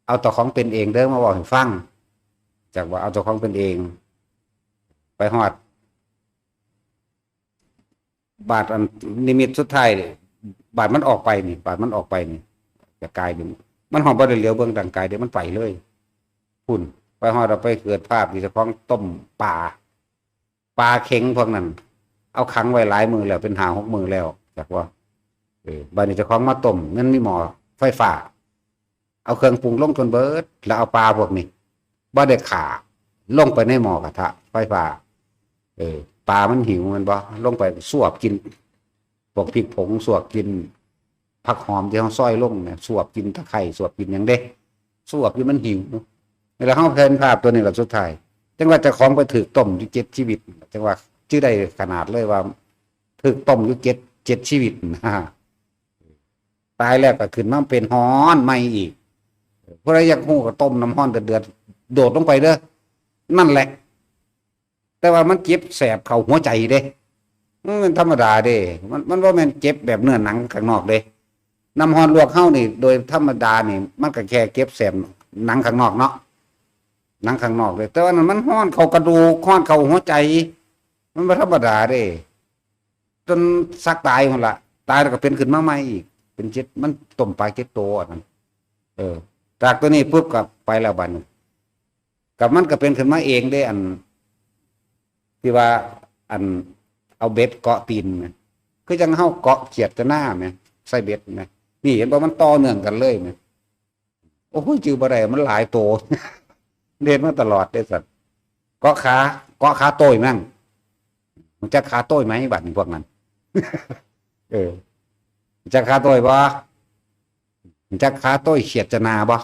เอาตัวของเป็นเองเด้อ มาเว้าให้ฟัง จังว่าเอาตัวของเป็นเอง ไปฮอด บาดอันนิมิตสุดท้ายนี่ บาดมันออกไปนี่ บาดมันออกไปนี่ จะกลายเป็น มันฮอดบ่ได้เหลียวเบิ่งร่างกายเด้ มันไปเลย พุ้น ไปฮอดเอาไปเกิดภาพที่เจ้าของต้มปลา ปลาเข็งพวกนั้น เอาขังไว้หลายมื้อแล้ว เป็นห้าหกมื้อแล้ว จักว่า เออ บัดนี้เจ้าของมาต้ม มันมีหม้อไฟฟ้า เอาเครื่องปรุงลงจนเบิด แล้วเอาปลาพวกนี้ บ่ได้ฆ่า ลงไปในหม้อกระทะไฟฟ้า เออ ปลามันหิวแม่นบ่ ลงไปสวบกิน พวกพริกผงสวบกิน ผักหอมที่เฮาซอยลงเนี่ย สวบกินตะไคร้ สวบกินหยังเด้ สวบอยู่มันหิว แล้วเฮาเห็นภาพตัวนี้ล่ะสุดท้าย จังว่าเจ้าของไปถืกต้มอยู่เจ็ดชีวิต จังว่าจื่อได้ขนาดเลยว่า ถืกต้มอยู่เจ็ด เจ็ดชีวิตนะ ตายแล้วก็ขึ้นมาเป็นฮ้อนใหม่อีก ผู้ใดอยากฮู้ก็ต้มน้ำฮ้อนเดือดๆ โดดลงไปเด้อ นั่นแหละ แต่ว่ามันเจ็บแสบเข้าหัวใจเด้ มันธรรมดาเด้ มัน มันบ่แม่นเจ็บแบบเนื้อหนังข้างนอกเด้ น้ำฮ้อนลวกเฮานี่ โดยธรรมดานี่ มันก็แค่เจ็บแสบหนังข้างนอกเนาะ หนังข้างนอกเด้ แต่ว่านั่นมันฮ้อนเข้ากระดูก ฮ้อนเข้าหัวใจ มันบ่ธรรมดาเด้ จนสักตายหั่นล่ะ ตายแล้วก็เป็นขึ้นมาใหม่อีก เป็นเจ็ด มันต้มปลาเจ็ดโตอันนั้น เออ จากตัวนี้ปุ๊บก็ไปแล้วบัดนี้ กับมันก็เป็นขึ้นมาเองเด้ อัน ที่ว่า อัน เอาเบ็ดเกาะตีนนะ คือจังเฮาเกาะเขียดจะหน้าไหม ใส่เบ็ดไหม นี่เห็นบ่ มันต่อเนื่องกันเลยไหม โอ้ย จื่อบ่ได้ มันหลายโต เล่นมาตลอดเด้สัตว์ เกาะขา เกาะขาโต้ยแม่ง รู้จักขาโต้ยไหม บัดนี้พวกนั้น เออ รู้จักขาโต้ยบ่ รู้จักขาโต้ยเขียดจะหน้าบ่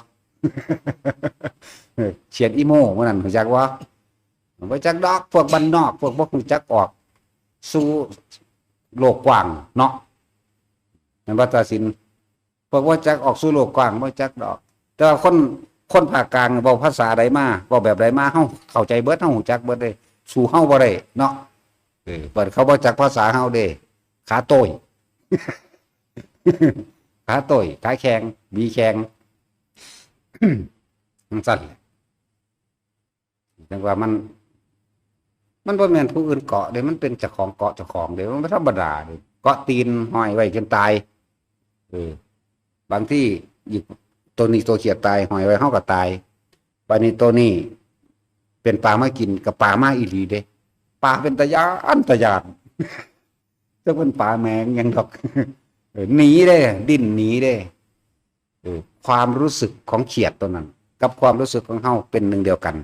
เออ เขียดอีโม่มื้อนั้น รู้จักบ่ บ่จักดอก พวกบ้านนอก พวกบ่รู้จักออกสู่โลกกว้างเนาะ แม่นบ่ ตาสิน พวกบ่จักออกสู่โลกกว้าง บ่จักดอก แต่ว่าคน คนภาคกลางเว้าภาษาใดมา เว้าแบบใดมา เฮาเข้าใจเบิด เฮารู้จักเบิดเด้ สู้เฮาบ่ได้เนาะ เออ บัดเขาบ่จักภาษาเฮาเด้ ขาโต้ย ขาโต้ย ขาแข็ง บีแข็ง จั่งซั่นแหละ จั่งว่ามัน มันบ่แม่นผู้อื่นเกาะเด้ มันเป็นเจ้าของเกาะเจ้าของเด้ มันบ่ธรรมดาเด้ เกาะตีนห้อยไว้จนตาย เออ บางทีอีก ตัวนี้ตัวเขียดตาย ห้อยไว้ เฮาก็ตาย บัดนี้ตัวนี้ เป็นปลามากิน ก็ปลามาอีหลีเด้ ปลาเป็นตาย้านตาย้าน จักเป็นปลาแมงหยังดอก เออ หนีเด้ ดิ้นหนีเด้ เออ ความรู้สึกของเขียดตัวนั้น กับความรู้สึกของเฮาเป็นหนึ่งเดียวกัน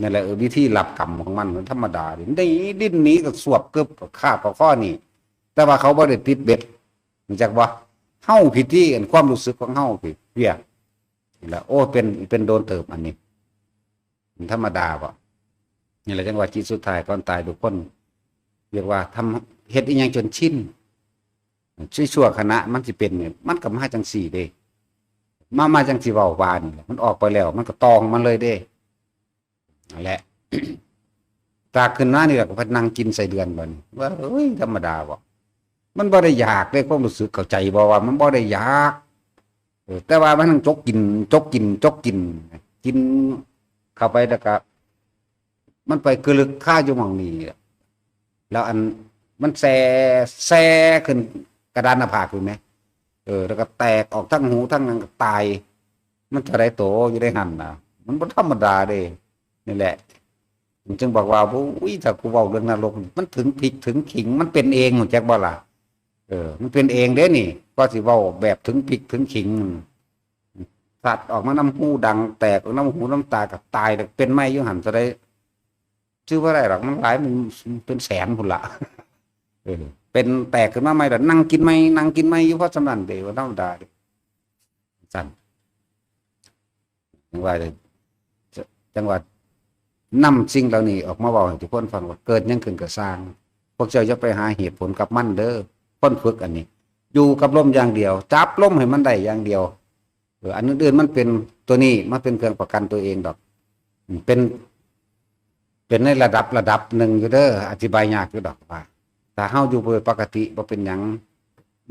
นั่นแหละ เออ วิธีรับกรรมของมัน มันธรรมดาเด้ หนี ดิ้นหนีก็สวบกึบ ก็คาบเข้าคอนี่ แต่ว่าเขาบ่ได้ติดเบ็ด รู้จักบ่ เฮาผิดที่อันความรู้สึกของเฮาผิดเพี้ย นี่แหละ โอ้ เป็น เป็นโดนเติบอันนี้ มันธรรมดาบ่ นี่แหละจั่งว่าจิตสุดท้ายก่อนตายทุกคน เรียกว่าทำ เฮ็ดอีหยังจนชิน ชั่วๆ ขณะมันสิเป็นเนี่ย มันก็มาจั่งซี่เด้ มา มาจั่งสิเว้าว่านี่แหละ มันออกไปแล้ว มันก็ต่อของมันเลยเด้ นั่นแหละ ตากขึ้นมานี่แหละก็ไปนั่งกินไส้เดือนบัดนี้ ว่า เฮ้ย ธรรมดาบ่ มันบ่ได้อยากเด้ ความรู้สึกเข้าใจบ่ว่ามันบ่ได้อยาก เออ แต่ว่ามันนั่งจกกิน จกกิน จกกิน กินเข้าไปแล้วก็ มันไปกะลึกคาอยู่หม่องนี้ แล้วอัน มันแซ่ แซ่ขึ้นกระดานหน้าผากอยู่ไหม เออ แล้วก็แตกออกทั้งหูทั้งหยังก็ตาย มันเท่าใดโตอยู่ในหั่นน่ะ มันบ่ธรรมดาเด้ นี่แหละ มันจึงบอกว่า โอ้ย ถ้ากูเว้าเรื่องนรกนี่ มันถึงพริกถึงขิง มันเป็นเอง รู้จักบ่ล่ะ เออ มันเป็นเองเด้นี่ ก็สิเว้าแบบถึงพริกถึงขิง สัตว์ออกมานำหูดัง แตกออกนำหูนำตาก็ตาย แล้วเป็นใหม่อยู่หั่น เท่าใด ชื่อบ่ได้ดอก มันหลาย มันเป็นแสนพุ้นละ เออ เป็นแตกขึ้นมาใหม่ แล้วนั่งกินใหม่ นั่งกินใหม่อยู่ เพราะฉะนั้นเด้ บ่ธรรมดาเด้ ซั่น จั่งว่าเลย จั่งว่านำสิ่งเหล่านี้ออกมาเว้าให้ทุกคนฟังว่า เกิดหยังขึ้นก็ซ่าง พวกเจ้าอย่าไปหาเหตุผลกับมันเด้อ คนฝึกอันนี้ อยู่กับลมอย่างเดียว จับลมให้มันได้อย่างเดียว เออ อันอื่นๆมันเป็นตัวนี้ มันเป็นเครื่องประกันตัวเองดอก อืม เป็น เป็นในระดับระดับหนึ่งอยู่เด้อ อธิบายยากอยู่ดอกว่า ถ้าเฮาอยู่โดยปกติบ่เป็นหยัง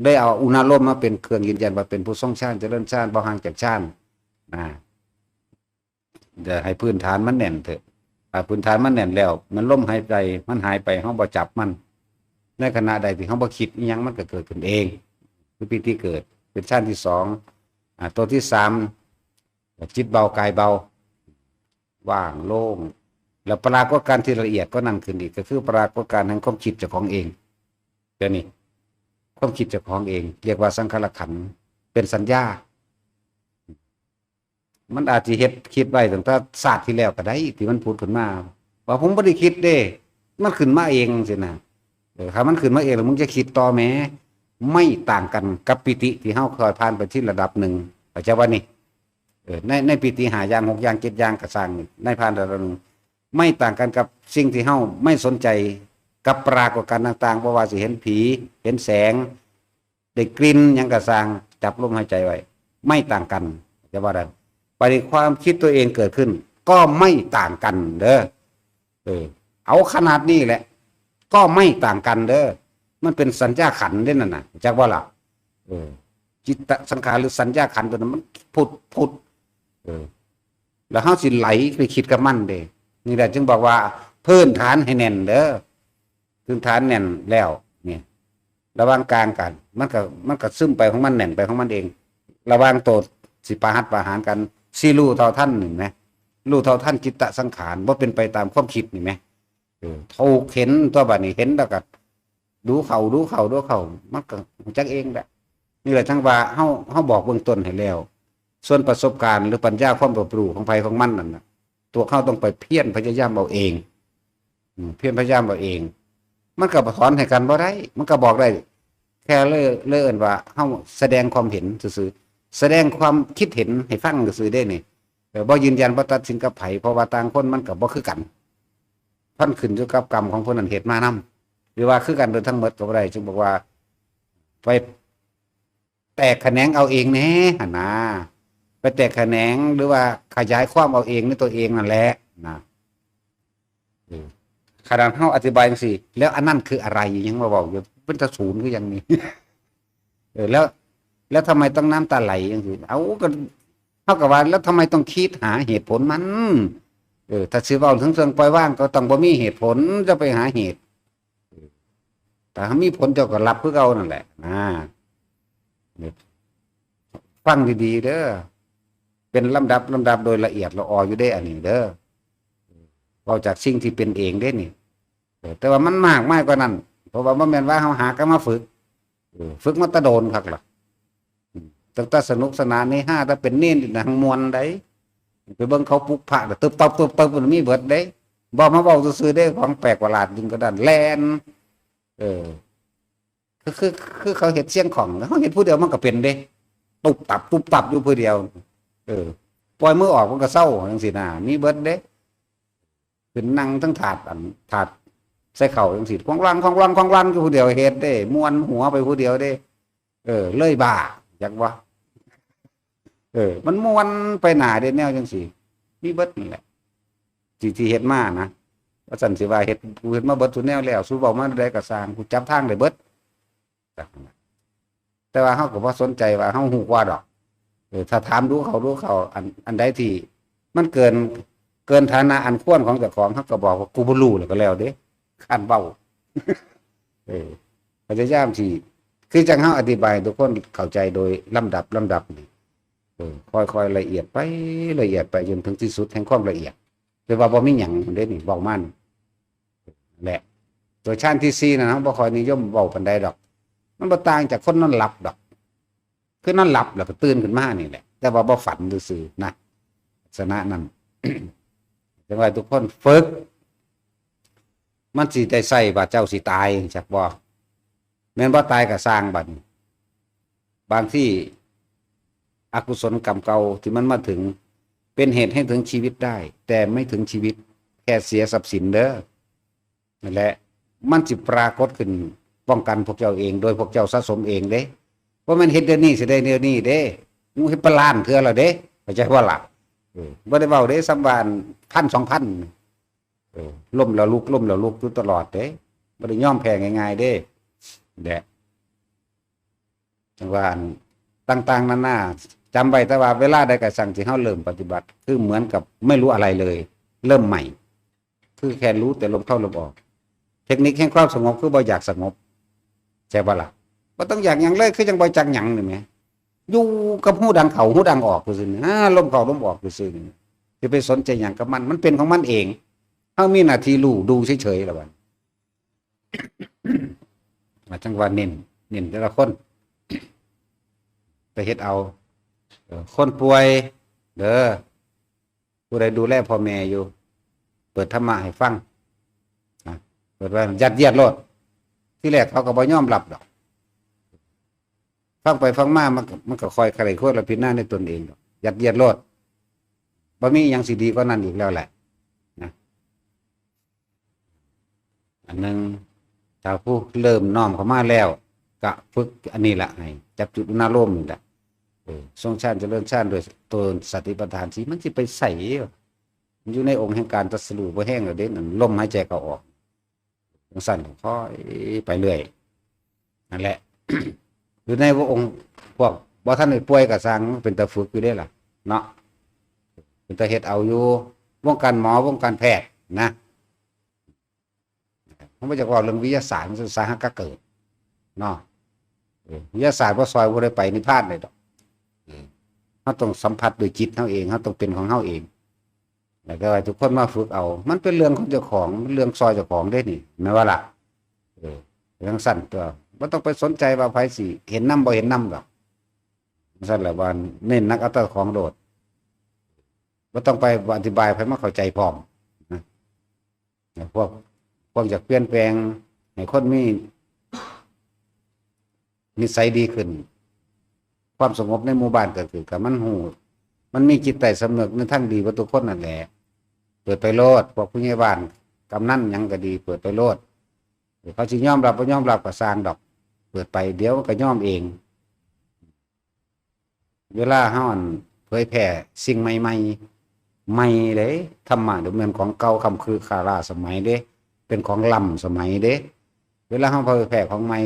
ได้เอาอุณาโลมมาเป็นเครื่องยืนยันว่าเป็นผู้ทรงฌาน เจริญฌาน บ่ห่างจากฌาน นะ เดี๋ยวให้พื้นฐานมันแน่นเถอะ ถ้าพื้นฐานมันแน่นแล้ว มันลมหายใจ มันหายไป เฮาบ่จับมัน ในขณะใดที่เฮาบ่คิดอิหยัง มันก็เกิดขึ้นเอง คือปีติเกิด เป็นฌานที่สอง อ่า ตัวที่สาม จิตเบากายเบา ว่างโล่ง แล้วปรากฏการณ์ที่ละเอียดก็นั่นขึ้นอีก ก็คือปรากฏการณ์แห่งความคิดเจ้าของเอง เดี๋ยวนี้ ความคิดเจ้าของเอง เรียกว่าสังขารขันธ์ เป็นสัญญา มันอาจสิเฮ็ดคิดไว้ตั้งแต่ชาติที่แล้วก็ได้ ที่มันผุดขึ้นมา ว่าผมบ่ได้คิดเด้ มันขึ้นมาเองสินะ เออ ถ้ามันขึ้นมาเองแล้วมึงจะคิดต่อแหม ไม่ต่างกันกับปีติที่เฮาเคยผ่านไปที่ระดับหนึ่ง เข้าใจว่านี่ เออ ใน ในปีติห้าอย่าง หกอย่าง เจ็ดอย่างก็ซ่างนี่ ในผ่านระดับหนึ่ง ไม่ต่างกันกับสิ่งที่เฮาไม่สนใจกับปรากฏการณ์ต่างๆ บ่ว่าสิเห็นผี เห็นแสง ได้กลิ่นหยังก็ซ่าง จับลมหายใจไว้ ไม่ต่างกัน จะว่าได้ บัดนี้ความคิดตัวเองเกิดขึ้น ก็ไม่ต่างกันเด้อ เออ เอาขนาดนี้แหละ ก็ไม่ต่างกันเด้อ มันเป็นสัญญาขันธ์เด้นั่นน่ะ จักว่าล่ะ เออ จิตตสังขารหรือสัญญาขันธ์ตัวนั้นมันผุด ผุด เออ แล้วเฮาสิไหลไปคิดกับมันเด้ นี่แหละจึงบอกว่าพื้นฐานให้แน่นเด้อ พื้นฐานแน่นแล้ว เนี่ย ระหว่างกลางกัน มันก็ มันก็ซึมไปของมัน แน่นไปของมันเอง ระหว่างโตสิปะหัตปะหารกัน สิรู้เท่าทันนี่แหม รู้เท่าทันจิตตสังขาร บ่เป็นไปตามความคิดนี่แหม เออ เท่าเห็นตัวบัดนี้ เห็นแล้วก็ดูเข้า ดูเข้า ดูเข้า มันก็รู้จักเองแหละ นี่แหละจั่งว่าเฮา เฮาบอกเบื้องต้นให้แล้ว ส่วนประสบการณ์หรือปัญญาความรอบรู้ของไผของมันนั่นน่ะ ตัวเฮาต้องไปเพียรพยายามเอาเอง อืม เพียรพยายามเอาเอง มันก็สอนให้กันบ่ได้ มันก็บอกได้ แค่เลย เลยเอิ้นว่าเฮาแสดงความเห็นซื่อๆ แสดงความคิดเห็นให้ฟังซื่อๆ เด้นี่ เออ บ่ยืนยัน บ่ตัดสินกับไผ เพราะว่าต่างคนมันก็บ่คือกัน มันขึ้นอยู่กับกรรมของผู้นั้นเฮ็ดมานำ หรือว่าคือกันโดยทั้งหมดก็บ่ได้ จึงบอกว่า ไปแตกแขนงเอาเองแหน่หั่นนะ ไปแตกแขนงหรือว่าขยายความเอาเองในตัวเองนั่นแหละนะ เออ ขนาดเฮาอธิบายจั่งซี้ แล้วอันนั้นคืออะไร ยังมาเว้าอยู่ เป็นตาศูนย์คือหยังนี่ เออ แล้ว แล้วทำไมต้องน้ำตาไหลจั่งซี้ เอ้า ก็ เฮาก็ว่า แล้วทำไมต้องคิดหาเหตุผลมัน เออ ถ้าสิเว้าถึงเรื่องปล่อยวาง ก็ต้องบ่มีเหตุผล จะไปหาเหตุ ถ้ามีผลเจ้าก็รับคือเก่านั่นแหละ อ่า ฟังดีๆ เด้อ เป็นลำดับ ลำดับโดยละเอียดละอออยู่เด้ อันนี้เด้อ เว้าจากสิ่งที่เป็นเองเด้นี่ เออ แต่ว่ามันมากมายกว่านั้น เพราะว่าบ่แม่นว่าเฮาหาก็มาฝึก เออ ฝึกมาแต่โดนคักล่ะ อืม ตั้งแต่สนุกสนานเฮฮา แต่เป็นเณรนี่นะ ม่วนใด ไปเบิ่งเขาปลุกพระน่ะ ตึบตับ ตึบตับ มันมีเบิดเด้ บ่มาเว้าซื่อๆ เด้ ของแปลกประหลาดยิ่งกว่านั้น แล่น เออ คือ คือ คือเขาเฮ็ดเสียงของ เขาเฮ็ดผู้เดียวมันก็เป็นเด้ ตุบตับ ตุบตับอยู่ผู้เดียว เออ ปล่อยมือออกมันก็เซาจั่งซี้นะ มีเบิดเด้ ขึ้นนั่งทั้งถาด อัน ถาดใส่ข้าวจั่งซี้ คล่องลัง คล่องลัง คล่องลังอยู่ผู้เดียวเฮ็ดเด้ ม่วนหัวไปผู้เดียวเด้ เออ เลยบ้า จักว่า เออ มันม่วนไปหน้าเด้ แนวจั่งซี้ มีเบิดนั่นแหละ ที่ ที่เฮ็ดมานะ ว่าซั่นสิว่าเฮ็ด กูเฮ็ดมาเบิดทุกแนวแล้ว สู้เว้ามาได้ก็ซ่าง กูจับทางได้เบิด แต่ว่าเฮาก็บ่สนใจว่าเฮาฮู้กว่าดอก เออ ถ้าถามดูเขา ดูเขา อัน อันใดที่มันเกิน เกินฐานะอันควรของเจ้าของ เฮาก็บอกว่า กูบ่รู้ แล้วก็แล้วเด้ คันเว้า เออ พยายามที่ คือจั่งเฮาอธิบายให้ทุกคนเข้าใจโดยลำดับ ลำดับนี่ เออ ค่อยๆ ละเอียดไป ละเอียดไปจนถึงที่สุดแห่งความละเอียด แต่ว่าบ่มีหยังเด้นี่ เว้ามัน แหละ ตัวฌานที่สี่นั่น เฮาบ่ค่อยนิยมเว้าปานใดดอก มันบ่ต่างจากคนนอนหลับดอก คือนอนหลับแล้วก็ตื่นขึ้นมานี่แหละ แต่ว่าบ่ฝันซื่อๆ นะ ลักษณะนั้น จั่งว่าทุกคนฝึก มันสิได้ใช้ว่าเจ้าสิตาย จักบ่ แม่นบ่ตายก็ซ่างบัดนี้ บางทีอกุศลกรรมเก่าที่มันมาถึง เป็นเหตุให้ถึงชีวิตได้ แต่ไม่ถึงชีวิต แค่เสียทรัพย์สินเด้อ นั่นแหละ มันสิปรากฏขึ้นป้องกันพวกเจ้าเอง โดยพวกเจ้าสะสมเองเด้ บ่แม่นเฮ็ดเดี๋ยวนี้สิได้เดี๋ยวนี้เด้ มึงเฮ็ดเป็นล้านเทื่อแล้วเด้ เข้าใจบ่ล่ะ เออ บ่ได้เว้าเด้ ส่ำว่าอัน พัน สองพัน เออ ล้มแล้วลุก ล้มแล้วลุกอยู่ตลอดเด้ บ่ได้ยอมแพ้ง่ายๆ เด้ แหละ จั่งว่าอัน ต่างๆ นานา จำไว้แต่ว่าเวลาใดก็ช่างที่เฮาเริ่มปฏิบัติ คือเหมือนกับไม่รู้อะไรเลย เริ่มใหม่ คือแค่รู้แต่ลมเข้าลมออก เทคนิคแห่งความสงบคือบ่อยากสงบ ใช่ปะล่ะ บ่ต้องอยากหยังเลย คือจั่งบ่จักหยังนี่แหม อยู่กับหูดังเข้าหูดังออกซื่อๆ นี่ อ่า ลมเข้าลมออกซื่อๆ นี่ สิไปสนใจหยังกับมัน มันเป็นของมันเอง เฮามีหน้าที่รู้ดูเฉยๆ แล้วบัด อาจั่งว่าเน้น เน้นแต่ละคน ไปเฮ็ดเอา เออ คนป่วยเด้อ ผู้ใดดูแลพ่อแม่อยู่ เปิดธรรมะให้ฟังนะ เปิดว่ายัดเยียดโลด ที่แรกเขาก็บ่ยอมรับดอก ฟังไปฟังมามันก็มันก็ค่อยไคร่ครวญและพิจารณาในตนเองดอก ยัดเยียดโลด บ่มีอิหยังสิดีกว่านั้นอีกแล้วแหละนะ อันหนึ่ง ถ้าผู้เริ่มน้อมเข้ามาแล้ว ก็ฝึกอันนี้ละ ให้จับจุดอุณาโลมนี่แหละ เออ ทรงฌานเจริญฌานโดยตัวสติปัฏฐานสี่ มันสิไปใส มันอยู่ในองค์แห่งการตรัสรู้บ่แห้งแล้วเด้ นั่นลมหายใจเข้าออก จังซั่นค่อยไปเรื่อย นั่นแหละ อยู่ในองค์พวกบ่ทันได้ป่วยก็ซ่าง เป็นตาฝึกอยู่เด้ล่ะ เนาะ เป็นตาเฮ็ดเอาอยู่ วงการหมอ วงการแพทย์นะ มันบ่อยากเว้าเรื่องวิทยาศาสตร์ มันสาหัสก็เกิด เนาะ เออ วิทยาศาสตร์บ่ซอยบ่ได้ไปนิพพานเลยดอก เออ เราต้องสัมผัสด้วยจิตเราเอง เราต้องเป็นของเราเอง แล้วก็ให้ทุกคนมาฝึกเอา มันเป็นเรื่องของเจ้าของ มันเรื่องซอยเจ้าของเด้นี่ แม่นบ่ล่ะ เออ จังซั่นตัว บ่ต้องไปสนใจว่าไผสิเห็นนำบ่เห็นนำดอก จังซั่นแหละว่าเน้นหนักเอาแต่ของโลด บ่ต้องไปอธิบายไผมาเข้าใจพร้อมนะ พวก พวกอยากเปลี่ยนแปลง ให้คนมีนิสัยดีขึ้น ความสงบในหมู่บ้านก็คือ ก็มันฮู้ มันมีจิตใต้สำนึกในทางดีเบิดทุกคนนั่นแหละ เปิดไปโลด พวกผู้ใหญ่บ้าน กำนันหยังก็ดี เปิดไปโลด เขาสิยอมรับบ่ยอมรับก็ซ่างดอก เปิดไป เดี๋ยวมันก็ยอมเอง เวลาเฮาอันเผยแพร่สิ่งใหม่ๆ ใหม่เด้ ธรรมะนี่บ่แม่นของเก่า ค่ำคือคาราสมัยเด้ เป็นของล้ำสมัยเด้ เวลาเฮาเผยแพร่ของใหม่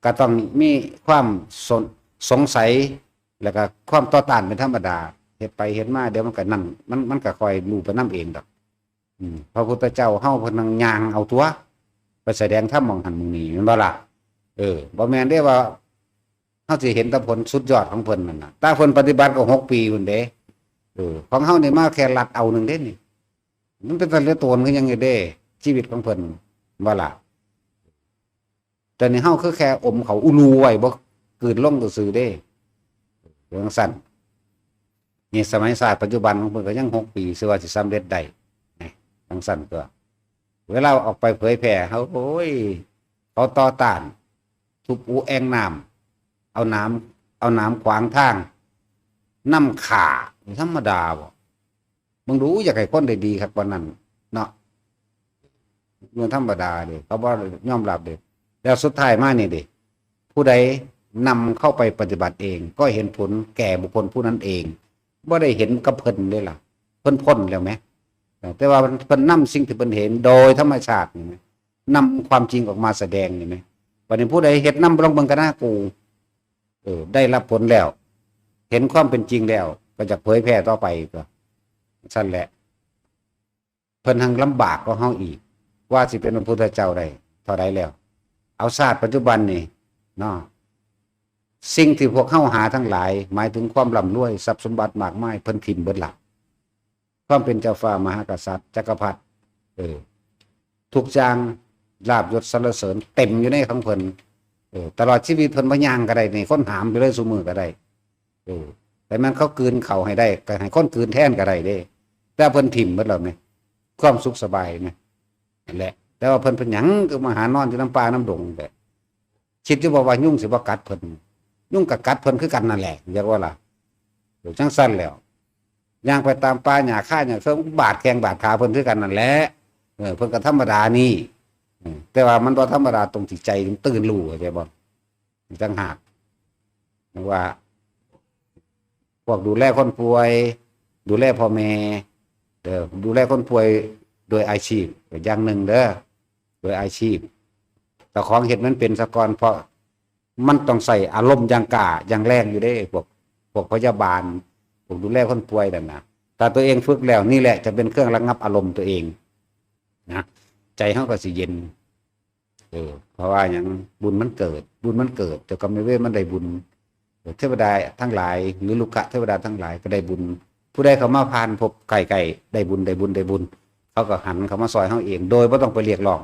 ก็ต้องมีความสน- สงสัย แล้วก็ความต่อต้านเป็นธรรมดา เฮ็ดไปเฮ็ดมา เดี๋ยวมันก็นั่น มัน- มันก็ค่อยรู้ไปนำเองดอก อืม พระพุทธเจ้าเฮาเพิ่นนั่งย่างเอาตัว ไปแสดงธรรมหม่องหั่นหม่องนี่ แม่นบ่ล่ะ เออ บ่แม่นเด้ว่า เฮาสิเห็นแต่ผลสุดยอดของเพิ่นนั่นน่ะ แต่เพิ่นปฏิบัติก็หกปีพุ้นเด้ เออ ของเฮานี่มาแค่ลัดเอาหนึ่งเด้นี่ มันเป็นตาเหลือโตนคือหยังอยู่เด้ ชีวิตของเพิ่น บ่ล่ะ แต่นี่เฮาคือแค่อมเขาอุลูไว้ บ่กลืนลงซื่อๆเด้ จังซั่น นี่สมัยศาสตร์ปัจจุบันของเพิ่นก็ยังหกปี ซื่อว่าสิสำเร็จได้ นี่ จังซั่นตัว เวลาออกไปเผยแพร่ เขา โอ้ย เขาต่อต้าน ทุบอุแอ่งน้ำ เอาน้ำ เอาน้ำขวางทาง นำฆ่า ธรรมดาบ่ มึงดูอยากให้คนได้ดีคักปานนั้นเนาะ เรื่องธรรมดาเด้ เขาบ่ยอมรับเด้ แล้วสุดท้ายมานี่เด้ ผู้ใดนำเข้าไปปฏิบัติเอง ก็เห็นผลแก่บุคคลผู้นั้นเอง บ่ได้เห็นกับเพิ่นเด้ล่ะ เพิ่นพ้นแล้วแหม แต่ว่าเพิ่นนำสิ่งที่เพิ่นเห็นโดยธรรมชาตินี่แหม นำความจริงออกมาแสดงนี่แหม บัดนี้ผู้ใดเฮ็ดนำลองเบิ่งกันนะกู เออ ได้รับผลแล้ว เห็นความเป็นจริงแล้ว ก็อยากเผยแพร่ต่อไปก็ ซั่นแหละ เพิ่นหังลำบากกว่าเฮาอีก กว่าสิเป็นพระพุทธเจ้าได้ เท่าใดแล้ว เอาชาติปัจจุบันนี่ เนาะ สิ่งที่พวกเฮาหาทั้งหลาย หมายถึงความร่ำรวย ทรัพย์สมบัติมากมาย เพิ่นถิ่มเบิดละ ความเป็นเจ้าฟ้ามหากษัตริย์ จักรพรรดิ เออ ทุกอย่าง ลาภยศสรรเสริญ เต็มอยู่ในของเพิ่น เออ ตลอดชีวิตเพิ่นบ่ย่างก็ได้นี่ คนหามไปเลยซุมื้อก็ได้ เออ แต่แม่นเขากลืนเข้าให้ได้ ก็ให้คนกลืนแทนก็ได้เด้ แต่เพิ่นถิ่มเบิดแล้วแหม ความสุขสบายแหม นั่นแหละ แต่ว่าเพิ่นเป็นหยังคือมาหานอนอยู่นำป่านำดงแต่ คิดอยู่บ่ว่ายุงสิบ่กัดเพิ่น ยุงก็กัดเพิ่นคือกันนั่นแหละ เรียกว่าล่ะ เออ จังซั่นแล้ว ย่างไปตามป่าหญ้าคาหญ้าเคิง บาดแข้งบาดขาเพิ่นคือกันนั่นแหละ เออ เพิ่นก็ธรรมดานี่ เออ แต่ว่ามันบ่ธรรมดาตรงที่ใจมันตื่นรู้ เข้าใจบ่ ต่างหาก ว่า พวกดูแลคนป่วย ดูแลพ่อแม่ เด้อ ดูแลคนป่วยโดยอาชีพ อย่างหนึ่งเด้อ โดยอาชีพ เจ้าของเฮ็ดมันเป็นซะก่อน เพราะมันต้องใช้อารมณ์อย่างกล้า อย่างแรงอยู่เด้ พวก พวกพยาบาล พวกดูแลคนป่วยนั่นน่ะ ถ้าตัวเองฝึกแล้ว นี่แหละจะเป็นเครื่องระงับอารมณ์ตัวเองนะ ใจเฮาก็สิเย็น เออ เพราะว่าหยัง บุญมันเกิด บุญมันเกิด เจ้ากรรมนายเวรมันได้บุญ เทวดาทั้งหลาย หรือลูกขะเทวดาทั้งหลายก็ได้บุญ ผู้ใดเข้ามาผ่านพบใกล้ๆ ได้บุญ ได้บุญ ได้บุญ เขาก็หันเข้ามาซอยเฮาเอง โดยบ่ต้องไปเรียกร้อง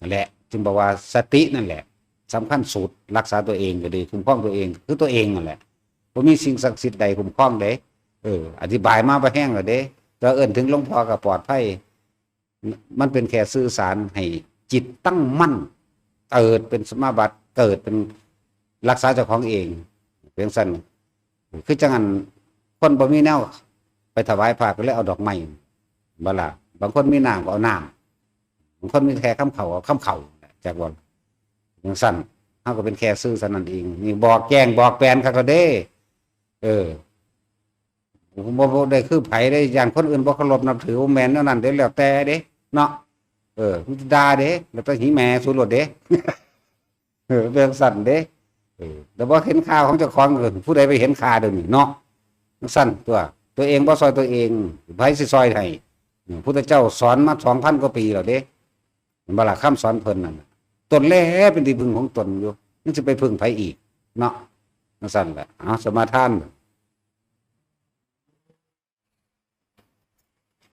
นั่นแหละ จึงบอกว่าสตินั่นแหละ สำคัญสุด รักษาตัวเองก็ดี คุ้มครองตัวเอง คือตัวเองนั่นแหละ บ่มีสิ่งศักดิ์สิทธิ์ใดคุ้มครองเด้ เออ อธิบายมาบ่แฮงแล้วเด้ แต่เอิ้นถึงหลวงพ่อก็ปลอดภัย มันเป็นแค่สื่อสารให้จิตตั้งมั่น เกิดเป็นสมาบัติ เกิดเป็นรักษาเจ้าของเอง เพียงซั่น คือจั่งอัน คนบ่มีแนวไปถวายพระก็เลยเอาดอกไม้ บ่ล่ะ บางคนมีน้ำก็เอาน้ำ บางคนมีแค่คำเขาเอาคำเขา จักว่าจั่งซั่น เฮาก็เป็นแค่สื่อเท่านั้นเอง นี่บอกแจ้งบอกแปลนคักแล้วเด้ เออ บ่ บ่ได้คือไผเด้ ย่านคนอื่นบ่เคารพนับถือ บ่แม่นแนวนั้นเด้ แล้วแต่เด้ เนาะ เออ มันด่าเด้ แล้วแต่หีแม่สูโลดเด้ เออ เป็นจั่งซั่นเด้ เออ แต่บ่เห็นค่าของเจ้าของ เออ ผู้ใดไปเห็นค่าเดี๋ยวนี้เนาะ จั่งซั่นตั๊ว ตัวเองบ่ซ่อยตัวเอง ไผสิซ่อยให้ อืม พุทธเจ้าสอนมาสองพันกว่าปีแล้วเด้ เห็นบ่ล่ะ คำสอนเพิ่นนั่นน่ะ ตนแลเป็นที่พึ่งของตนอยู่ มันสิไปพึ่งไผอีก เนาะ จั่งซั่นแหละ เอา สมาทาน